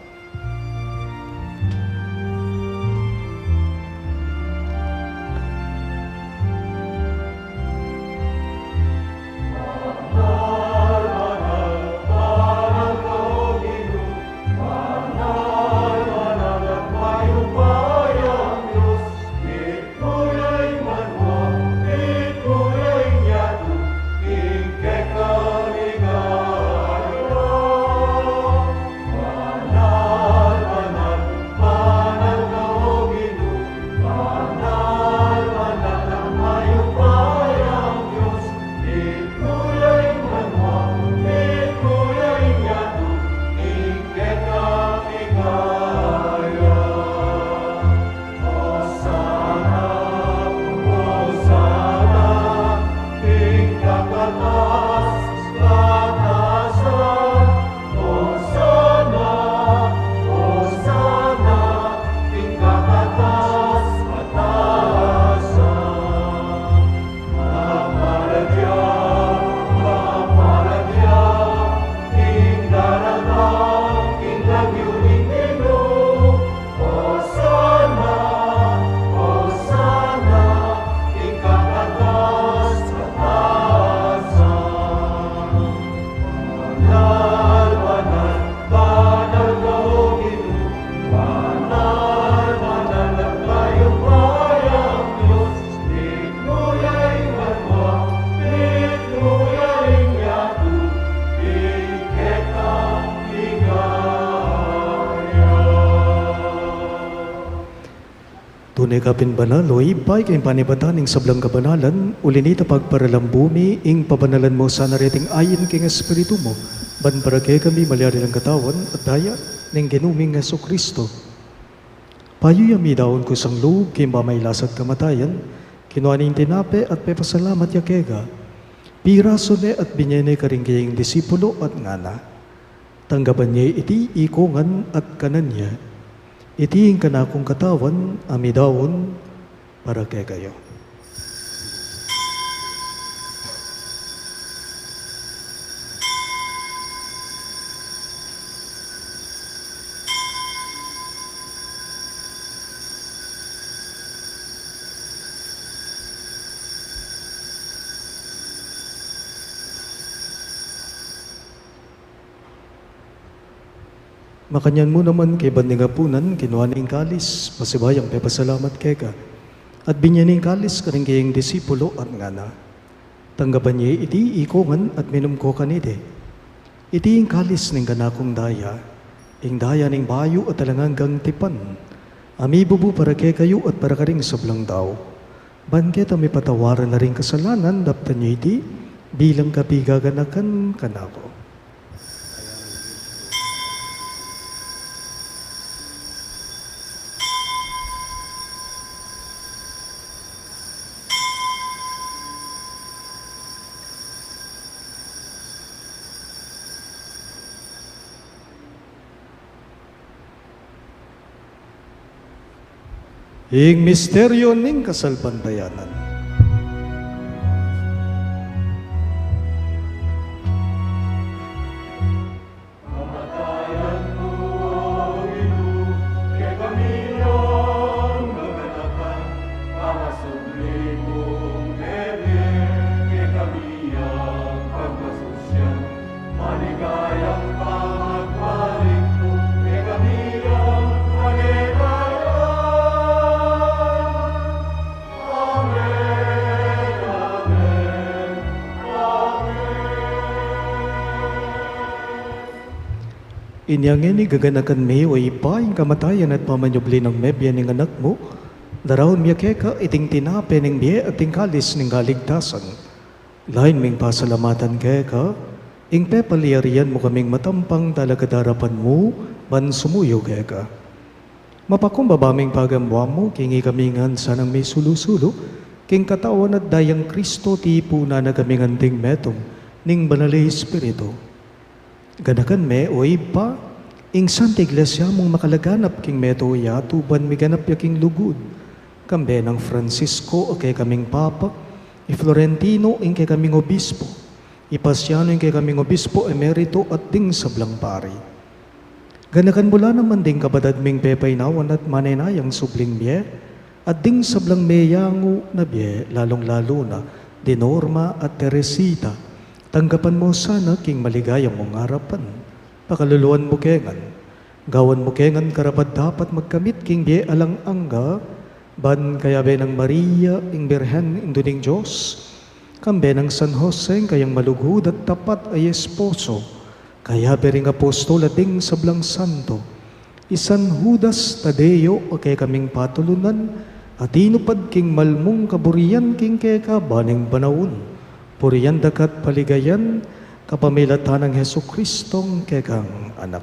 Tune ka pin banal, o Ibpa, ika ing panibatan ning sablang kabanalan, uli na nita pagparalambu mi ing pabanalan mu sana reting ain king Espiritu mu, ban para kekami malyari lang Katawan at Daya ning Ginu ming Jesucristo. Bayu ya midaun kusang lub king pamagkasakit at kamatayan, kinua ne ing tinape at pepasalamat ya keka, pirasu ne at binye ne karing kayang disipulo at ngana: Tanggapan ye iti ikongan at kanan ye. Iti ing kanakung katawan a midaun para kekayu. Makanyan mu naman kaybat ning apunan, kinua ne ing kalis, pasibayu yang pepasalamat keka, at binye ne ing kalis karing kayang disipulo at ngana: Tanggapan ye iti ikongan at minum ko kaniti. Iti ing kalis ning kanakung daya, ing daya ning bayu at alang anggang tipan, a mibubu para kekayu at para karing sablang tau. Ban keta mipatawaran la ring kasalanan, daptan ye iti bilang kapigaganakan kanaku. Ing misteryo ning kasalpantayanan. Inya ngeni gaganakan mi, o Ibpa, ing kamatayan at pamanyubli nang mebie ning Anak mu, daraun mi keka iting tinape ning bie at ing kalis ning kaligtasan. Lain ming pasalamatan keka ing pepalyarian mu kaming matampang talakad king arapan mu ban sumuyu keka. Mapakumbaba ming pagamua mu king ikami ngan sanang misulu-sulu king katawan at dayang Kristo, tipunan na kaming anting metung ning Banal a Espiritu. Ganakan me, o Ibpa, ing Santa Iglesia mung makalaganap king meto yatu ban miganap ya king lugud, kambe nang Francisco a kekaming Papa, i Florentino ing kekaming Obispo, i Pasiano ing kekaming Obispo Emerito at ding sablang pari. Ganakan mu la naman ding kapatad ming pepainawan at manenayang subling mie, at ding sablang meyangu na bie, lalung-lalu na di Norma at Teresita, tanggapan mu sana king maligaya mung arapan. Pakaluluan mu ke ngan, gawan mu ke ngan karapat-dapat magkamit king bie alang angga, ban kayabe nang Maria ing Birhen, Indu ning Dios, kambe nang San Jose ing kayang malugud at tapat a esposo, kayabe ring apostol at ding sablang santo, i San Judas Tadeo a kekaming patulunan, a tinupad king malmung kaburian king keka ban ning panaun. Purian da ka at paligayan kapamilatan nang Jesucristong kekang Anak.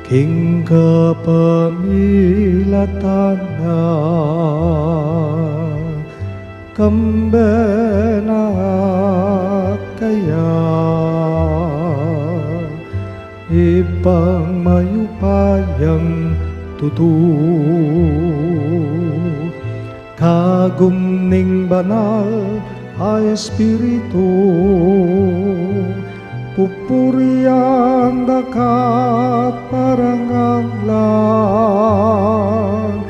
King kapamilatan na, kambe na at kaya, Ibpang mayupayang tutu, kagum ning Banal a Espiritu, pupurian da ka at parangalan,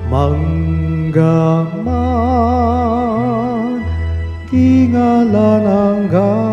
mangga man king alang angga.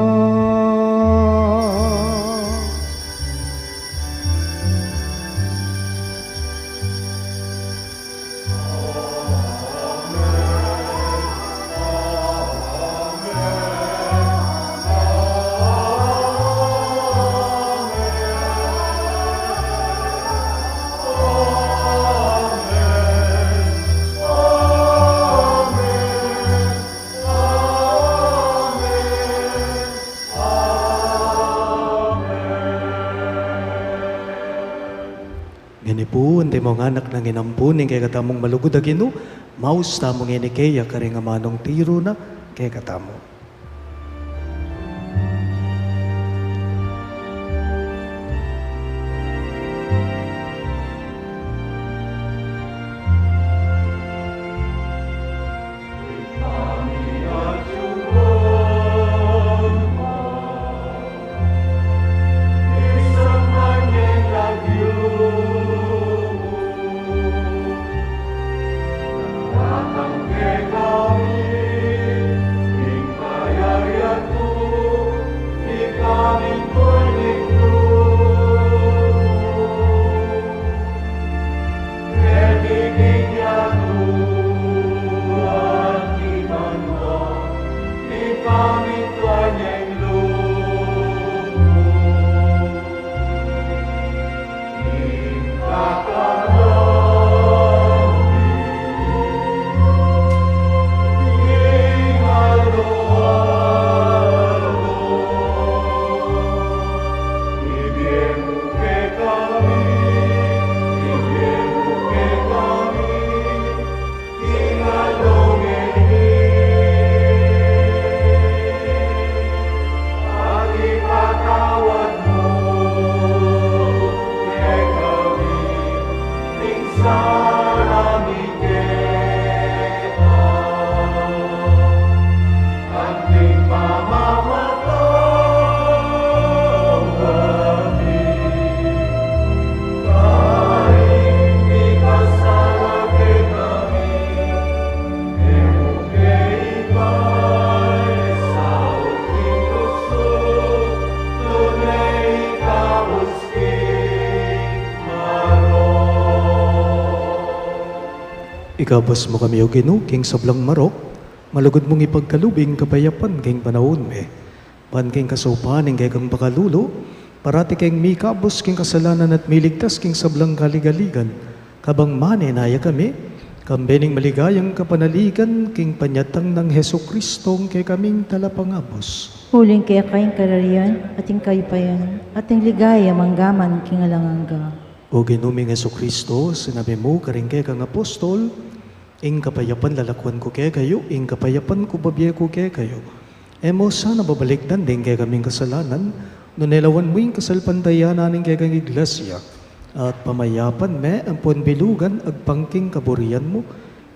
Ngeni pu, antimong anak nang inampun ning kekatamung malugud a Ginu, maus tamu ngeni keya karing amanung tiru na kekatamu. Ikabus mu kami, O Ginu, king sablang marok, Malugud mung ipagkalub ing kapayapan king panaun mi. Ban king kasaupan ning kekang pakalulu, parati keng mikabus king kasalanan at miligtas king sablang kaligaligan, kabang manenaya kami, kambe ning maligayang kapanaligan king panyatang nang Jesucristo ing kekaming Talapangabus. Uling keka ing kararian, at ing kayupayan, at ing ligaya manggaman king alang angga. O Ginu ming Jesucristo, sinabi mu karing kekang apostol, ing kapayapan lalakwan ku kekayu, ing kapayapan ku babie ku kekayu. E mu sana babalikdan ding kekaming kasalanan, nune lawan mu ing kasalpantayanan ning kekang Iglesia, at pamayapan me ampon bilugan agpang king kaburian mu,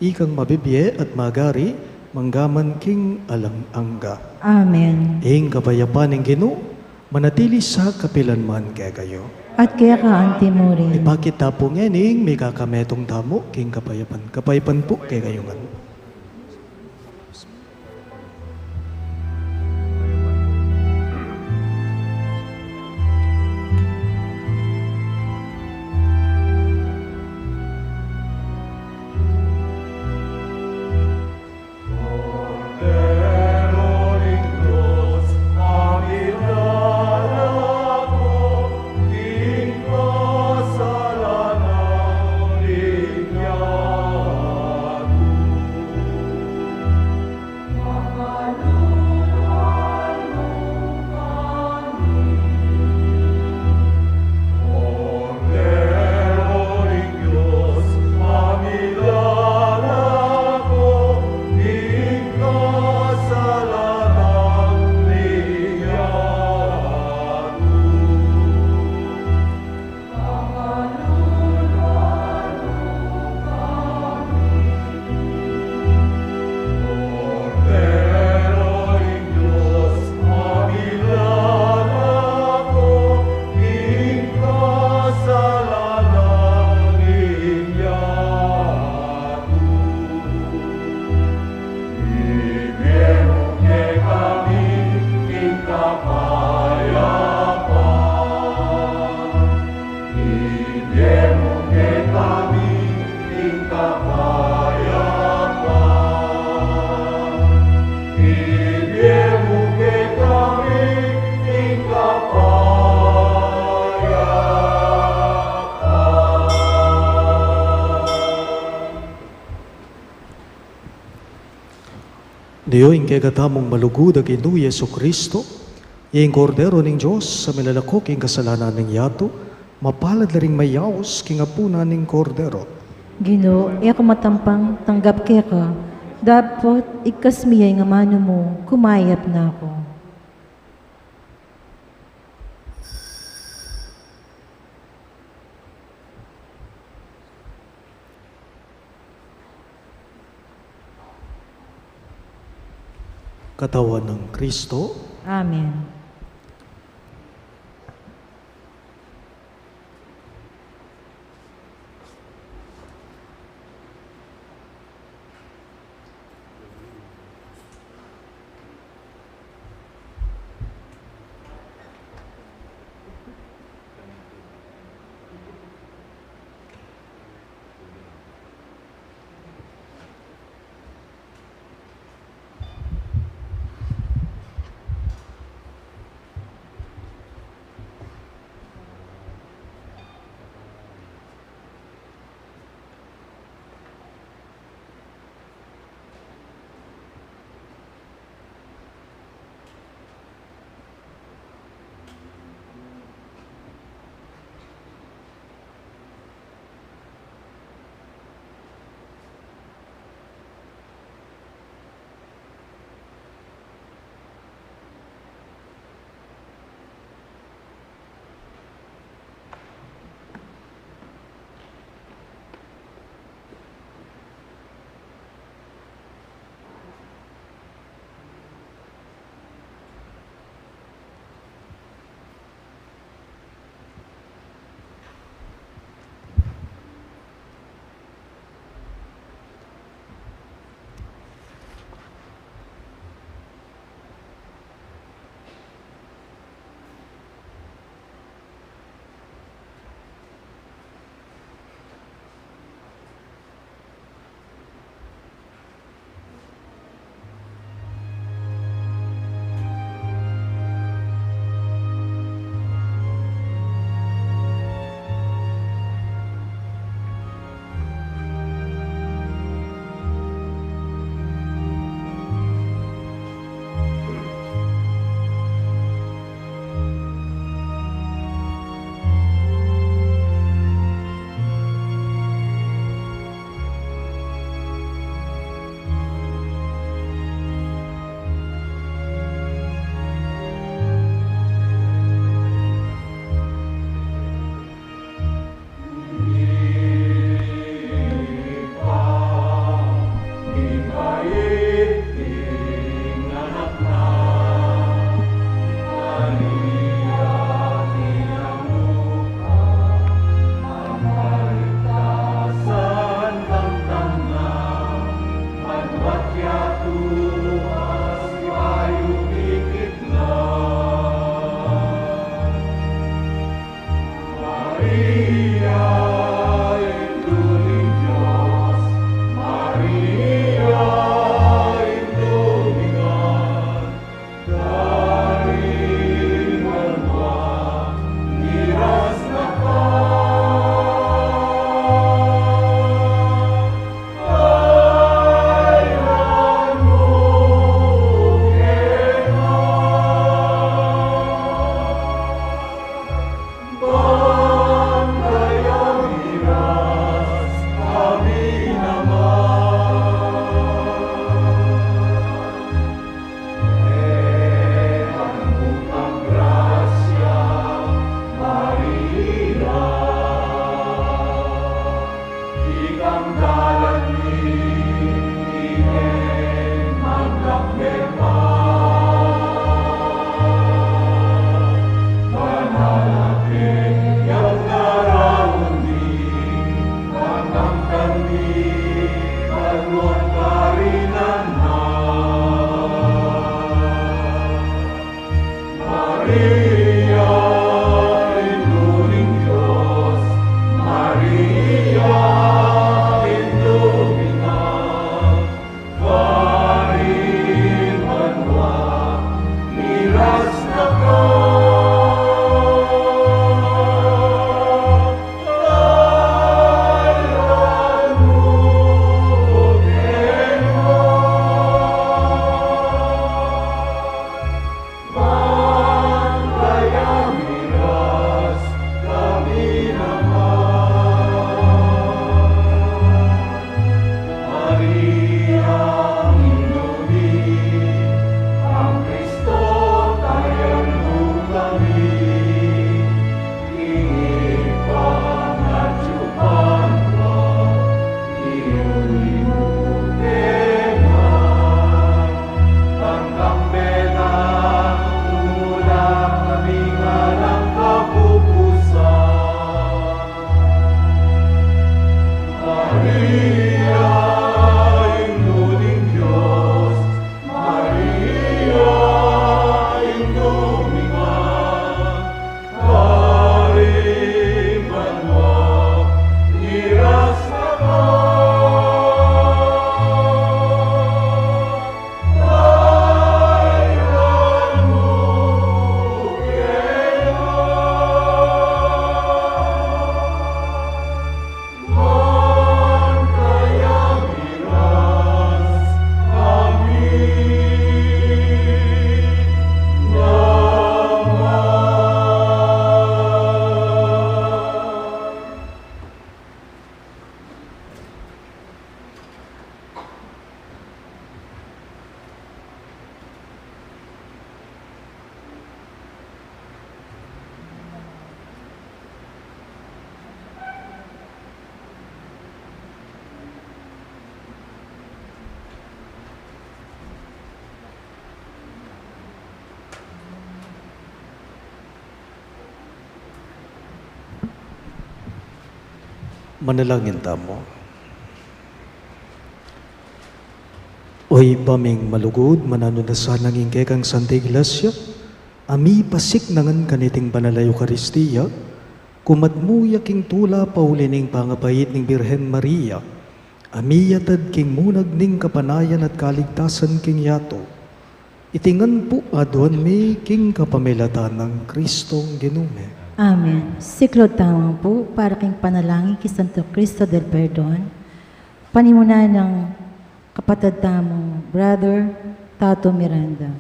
ikang mabibie at magari, manggaman king alang angga. Amen. Ing kapayapan ning Ginu, manatili sa kapilanman kekayu. At keka anti mu rin. Ipakit ta pu ngening mikakametung tamu king kapayapan. Kapayapan pu kekayu ngan. Dio ing kekatamung malugud a Ginu Jesucristo, ing Kordero ning Dios a milalako king kasalanan ning yatu, mapalad la ring mayaus king apunan ning Kordero. Ginu, e ku matampang tanggap keka, dapot igkas mu ya ing amanu mu, kumayap na ku. Katawan nang Kristo. Amen. Manalangin tamu. O Ibpa ming malugud, mananu na sana ing kekang Santa Iglesia a mipasiknangan kaniting banal a Eukaristia, kumadmu ya king tula pauli ning pangapait ning Birhen Maria, a miyatad king munag ning kapanayan at kaligtasan king yatu. Iti ngan pu aduan mi king kapamilatan nang Kristong Ginu mi. Amen. Siklaud tamu pu para king panalangin king Santo Cristo del Perdon. Panimunan nang kapatad tamung Brother Tato Miranda.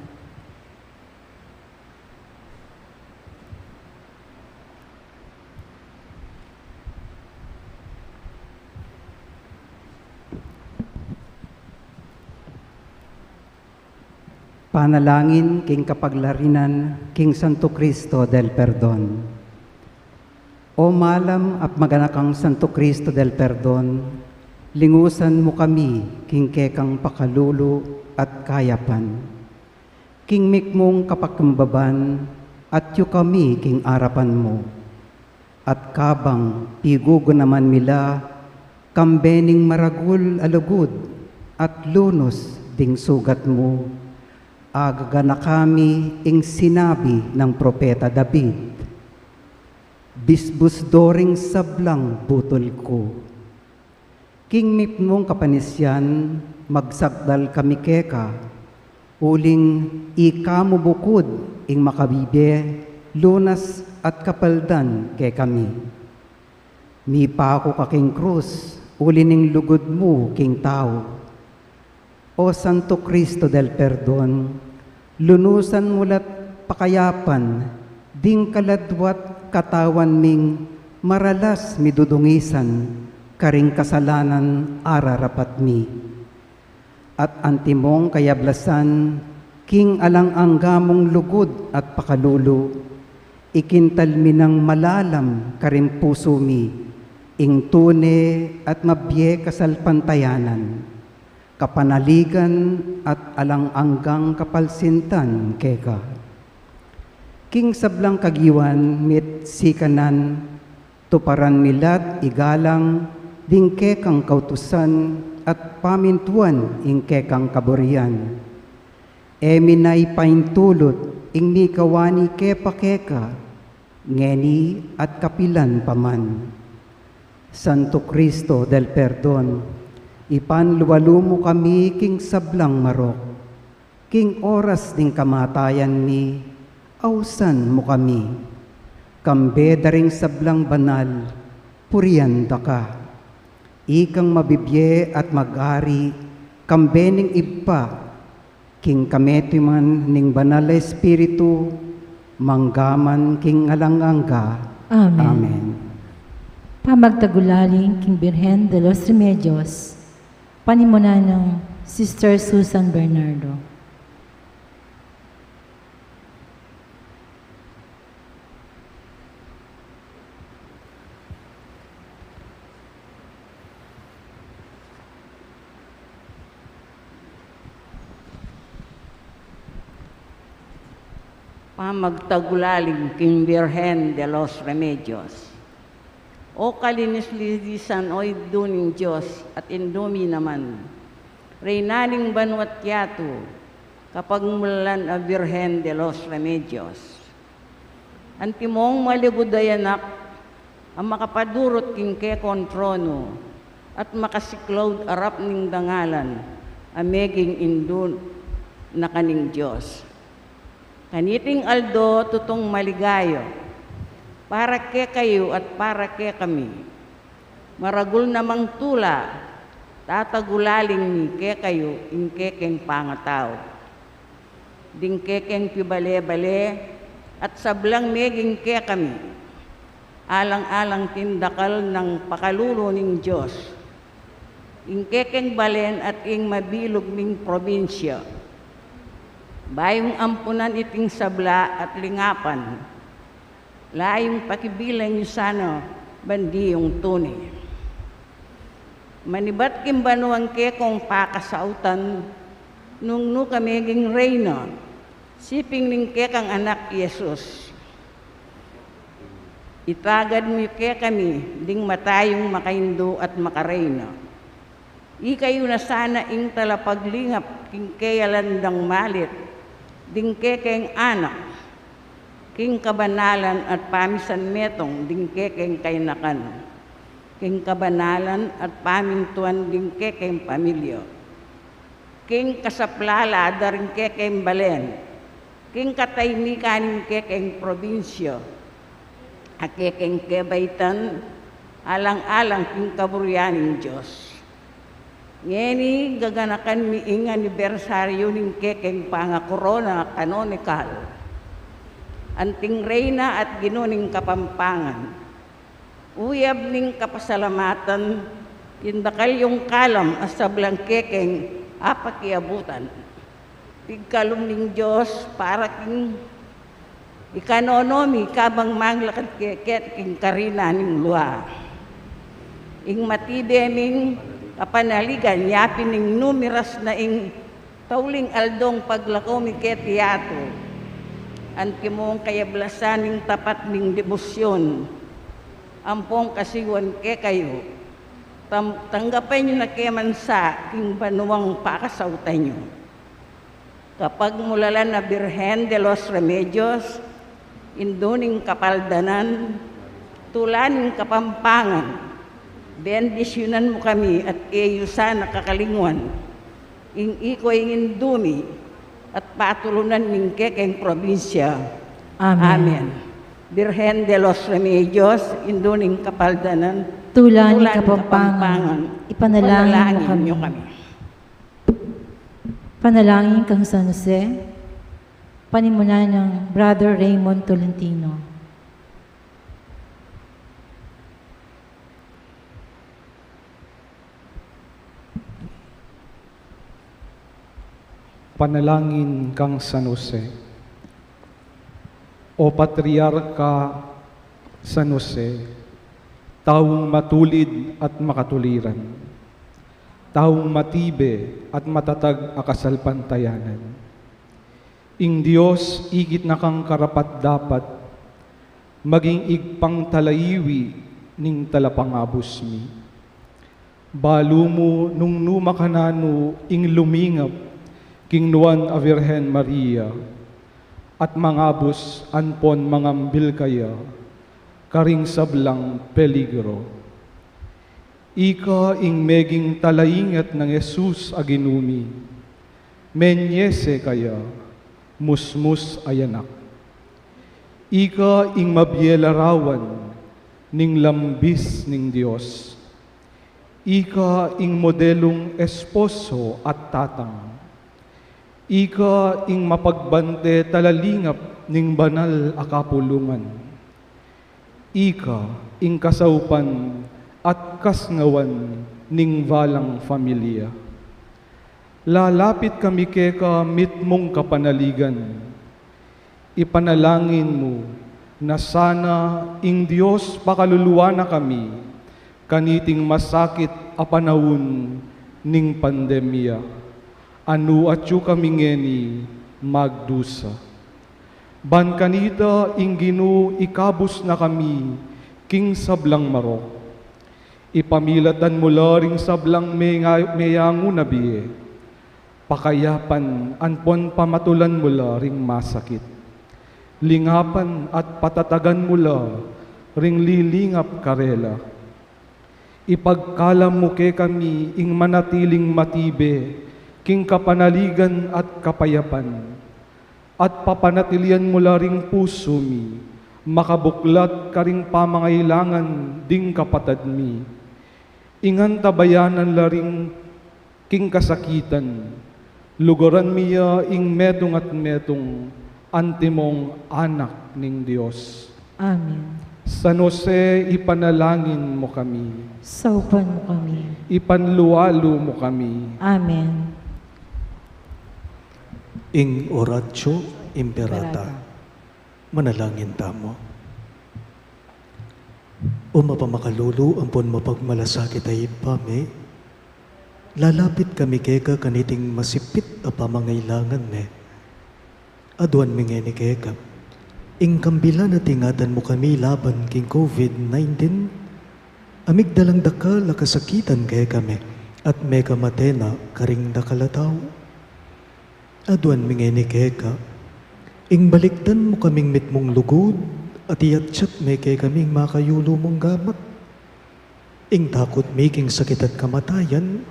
Panalangin king kapaglarinan king Santo Cristo del Perdon. O malam at maganakang Santo Cristo del Perdon, lingusan mu kami king kekang pakalulu at kayapan. King mikmung kapakimbaban, atyu kami king arapan mu. At kabang pigugunaman mi la, kambe ning maragul a lugud at lunus ding sugat mu, agaganaka mi ing sinabi nang propeta David, "Bisbus do ring sablang butul ku." King mikmung kapanisian, magsakdal kami keka, uling ika mu bukud ing makabibie lunas at kapaldan kekami. Mipaku ka king krus, uli ning lugud mu king tau. O Santo Cristo del Perdon, lunusan mu la't pakayapan ding kaladwa't katawan ming maralas midudungisan karing kasalanan a rarapat mi. At antimong kayablasan king alang angga mung lugud at pakalulu, ikintal mi nang malalam karing pusu mi ing tune at mabie kasalpantayanan, kapanaligan at alang anggang kapalsintan keka. King sablang kagiwan mi't sikanan, tuparan mi la't igalang ding kekang kautusan at pamintuan ing kekang kaburian. E mi na ipaintulut ing mikawani ke pa keka, ngeni at kapilan pa man. Santo Cristo del Perdon, ipanlualu mu kami king sablang marok. King oras ning kamatayan mi, ausan mu kami. Kambe da ring sablang banal, purian da ka. Ikang mabibie at mag-ari, kambe ning Ibpa, king kametuman ning Banal a Espiritu, mangga man king alang angga. Amen. Amen. Pamagtagulaling king Birhen de los Remedios. Panimunan nang Sister Susan Bernardo. Pamagtagulaling king Birhen de los Remedios. O kalinis-linisan, o Indu ning Dios, at Indu mi naman, Reyna ning banua't yatu, kapagmulalan a Birhen de los Remedios. Antimong malugud a anak a makapadurut king kekong tronu, at makasiklaud arap ning dangalan a meging Indu na ka ning Dios. Kaniting aldo tutung maligaya para kekayu at para kekami. Maragul namang tula, tatagulaling mi kekayu ing kekeng pangatau, ding kekeng pibale-bale at sablang meging kekami, alang-alang king dakal nang pakalulu ning Dios, ing kekeng balen at ing mabilug ming probinsya. Bayu mung ampunan iting sabla at lingapan, layung pakibilang yu sana ban diyung tune. Manibat king banuang kekong pakasautan, nung nu ka meging reyna, siping ning kekang anak Jesus. Itagad mu kekami ding matayung makaindu at makareina. Ikayu na sana ing talapaglingap king keyalan dang malit ding kekeng anak, king kabanalan at pamisanmetung ding kekeng kayanakan, king kabanalan at pamintuan ding kekeng pamilya, king kasaplalan da ring kekeng balen, king katahimikan ning kekeng probinsya, a kekeng kebaitan, alang-alang king kaburian ning Dios. Ngeni gaganakan mi ing anibersaryu ning kekeng pangakorona kanonikal, anting Reyna at Ginu ning Kapampangan. Uyab ning kapasalamatan, king dakal yung kalam a sablang kekeng apakiabutan. Pigkalub ning Dios para king ikanono mi kabang manglakad keti king karina ning lua. Ing matibe ming kapanaligan yapin ning numiras na ing tauling aldong paglako mi keti yatu. Antimong kayablasan ning tapat ming debosyon ampong kasiwan kekayu. Tam-, tanggapan yu na ke man sa king banuang pakasautan yu. Kapagmulalan a Birhen de los Remedios, Indu ning Kapaldanan, Tula ning Kapampangan, bendisyunan mu kami at e yu sana kakalingwan. Ing iko ing Indu mi, at patulunan ning kekeng probinsya. Amen. Amen. Birhen de los Remedios, Indu ning Kapaldanan, Tula ning Kapampangan, ipanalangin mu kami. Panalangin kang San Jose, panimunan nang Brother Raymond Tolentino. Panalangin kang San Jose. O Patriarka San Jose, taung matulid at makatuliran, taung matibe at matatag a kasalpantayanan. Ing Dios ikit na kang karapat-dapat maging ibpang talaiwi ning talapangabus mi. Balu mu nung nu makananu ing lumingap king nuan a Virgen Maria, at mangabus ampon mangambil kaya karing sablang peligro. Ika ing meging talaingat nang Jesus a Ginu mi, menyese kaya, musmus a yanak. Ika ing mabie larawan ning lambis ning Dios. Ika ing modelung esposo at tatang. Ika ing mapagbante talalingap ning banal a kapulungan. Ika ing kasaupan at kasngawan ning balang familia. Lalapit kami keka mitmung kapanaligan. Ipanalangin mu na sana ing Dios pakaluluan na kami kaniting masakit a panaun ning pandemya, a nu atyu kami ngeni magdusa. Ban kanita ing Ginu ikabus na kami king sablang marok. Ipamilatan mu la ring sablang menga-, meyangu na bie. Pakayapan ampon pamatulan mu la ring masakit. Lingapan at patatagan mu la ring lilingap karela. Ipagkalam mu kekami ing manatiling matibe king kapanaligan at kapayapan, at papanatilian mu la ring pusu mi makabuklat karing pamangailangan ding kapatad mi. Ing antabayanan la ring king kasakitan, lugaran mi ya ing metung at metung antimong anak ning Dios. Amen. San Jose, ipanalangin mu kami. Saupan mu kami. Ipanlualu mu kami. Amen. Ing Oratio Imperata. Imperata. Manalangin tamu. O mapamakalulu ampon mapagmalasakit a Ibpa mi, lalapit kami keka kaniting masipit a pamangailangan mi. Aduan mi ngeni keka Ing kambilan a ingatan mu kami laban king COVID nineteen, a migdalang dakal a kasakitan kekami, at mekamate na karing dakal a tau. Aduan mi ngeni keka, ing balikdan mu kaming mitmung lugud, at iatsat me kekaming makayulu mung gamat. Ing takut mi king sakit at kamatayan,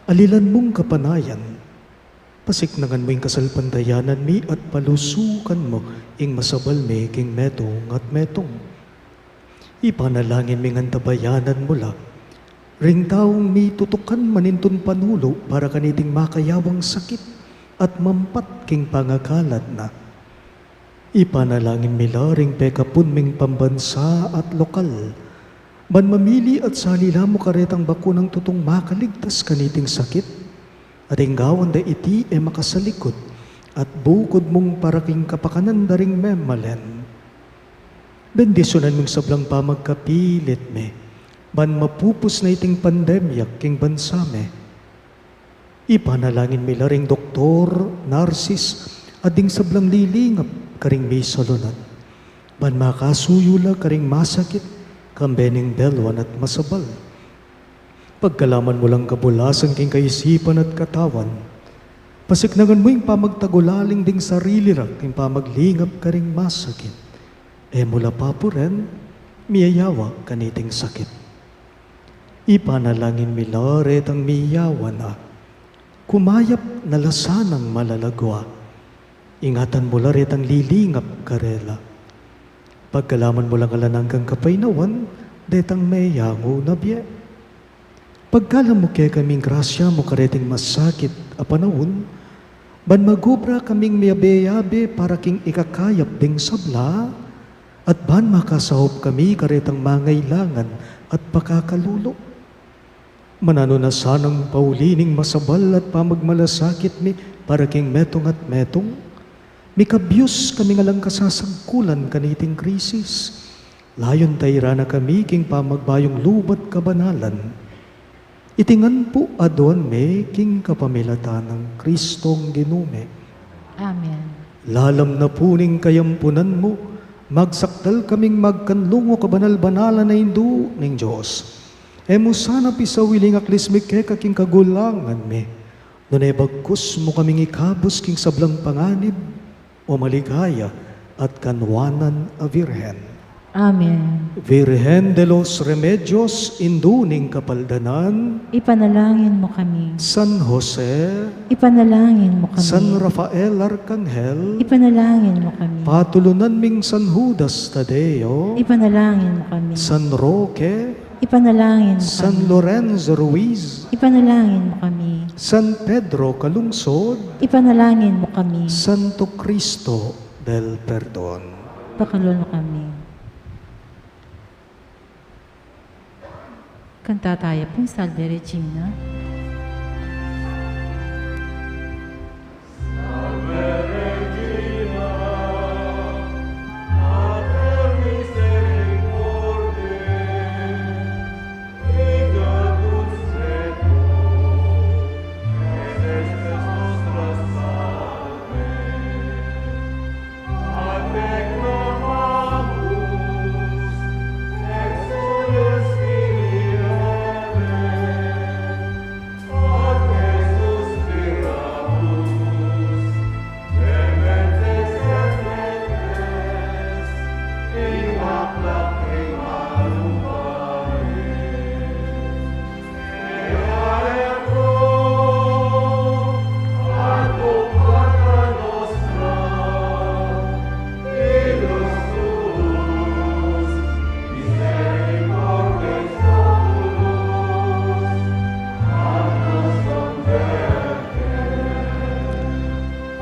alilan mung kapanayan. Pasiknangan mu ing kasalpantayanan mi at palusukan mu ing masabal mi king metung at metung. Ipanalangin ming antabayanan mu la ring taung mitutukan manintun panulu para kaniting makayawang sakit at mampat king pangakalad na. Ipanalangin mi la ring pekapun ming pambansa at lokal, ban mamili at salila mu karetang bakunang tutung makaligtas kaniting sakit, at ing gawan da iti e makasalikut at bukud mung para king kapakanan da ring memalen. Bendisyunan ming sablang pamagkapilit mi, ban mapupus na iting pandemya king bansa mi. Ipanalangin mi la ring doktor, narsis, at ding sablang lilingap karing misalunan, ban makasuyu la karing masakit, kambe ning belwan at masabal. Pagkalaman mu lang kabulasan king kaisipan at katawan, pasiknangan mu ing pamagtagulaling ding sarili ra king pamaglingap karing masakit. E mu la papuren, miyayawa kaniting sakit. Ipanalangin mi la retang miyawa na, kumayap na la sanang malalagua. Ingatan mu la retang lilingap karela. Pagkalaman mu lang alang anggang kapaynawan detang meyangu na bie. Pagkalam mu kekaming grasya mu kareting masakit a panaun, ban magobra kaming miyabe-yabe para king ikakayap ding sabla, at ban makasaup kami karetang mangailangan at pakakalulu. Mananu na sanang pauli ning masabal at pamagmalasakit mi para king metung at metung, mikabyus kaming alang kasasagkulan kaniting krisis. Layun tairan na kami king pamagbayung lubat kabanalan. Iti ngan pu aduan mi king kapamilatan nang Kristong Ginu mi. Amen. Lalam na pu ning kayampunan mu, magsakdal kaming magkanlungu kabanal-banalan a Indu ning Dios. E mu sana pisawili ing aklis mi keka king kagulangan mi, nune bagkus mu kaming ikabus king sablang panganib, o maligaya at kanwanan a Virgen. Amen. Virgen de los Remedios, Indu ning Kapaldanan, ipanalangin mu kami. San Jose, ipanalangin mu kami. San Rafael Arkanghel, ipanalangin mu kami. Patulunan ming San Judas Tadeo, ipanalangin mu kami. San Roque, ipanalangin mu kami. San Lorenzo Ruiz, ipanalangin mu kami. San Pedro Calungsod, ipanalangin mu kami. Santo Cristo del Perdon. Pakalulu kami. Kanta taya pung Salve Regina.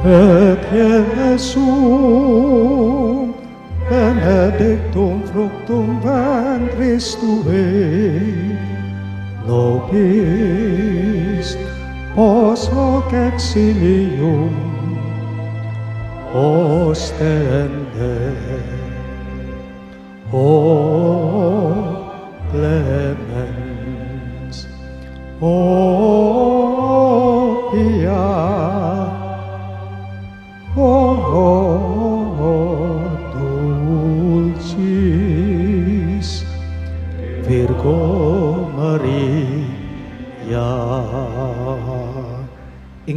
Et Iesum benedictum, fructum ventris tui, nobis pos hoc exilium ostende. O clemens, o pia, o, o, o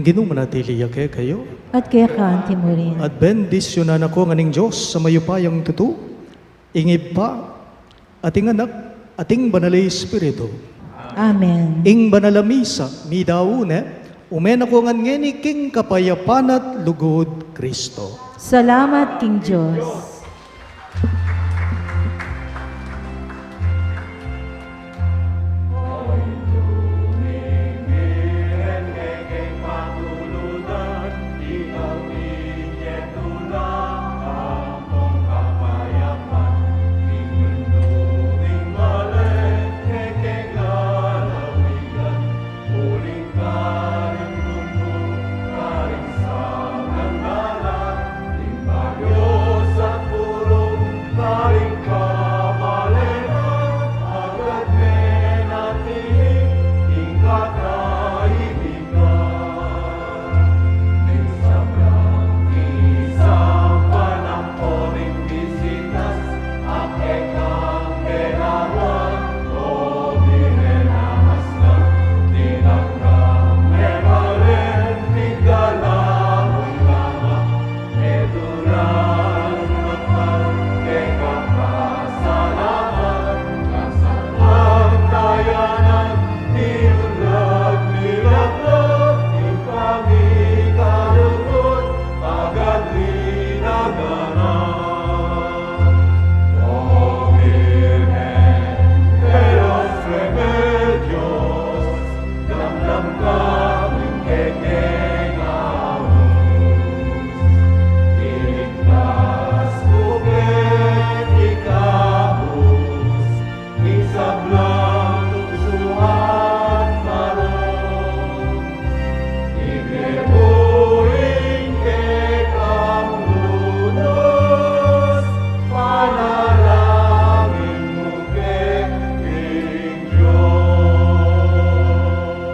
Ginu manatili ya kekayu. At keka anti murin. At bendisyunan na kayu ngan ning Dios a mayupayang tutu, ing Ibpa, at ing Anak, at ing Banal a Espiritu. Amen. Ing banal a misa, midaun ne, ume na kayu ngan ngeni king kapayapan at lugud Kristo. Salamat king Dios.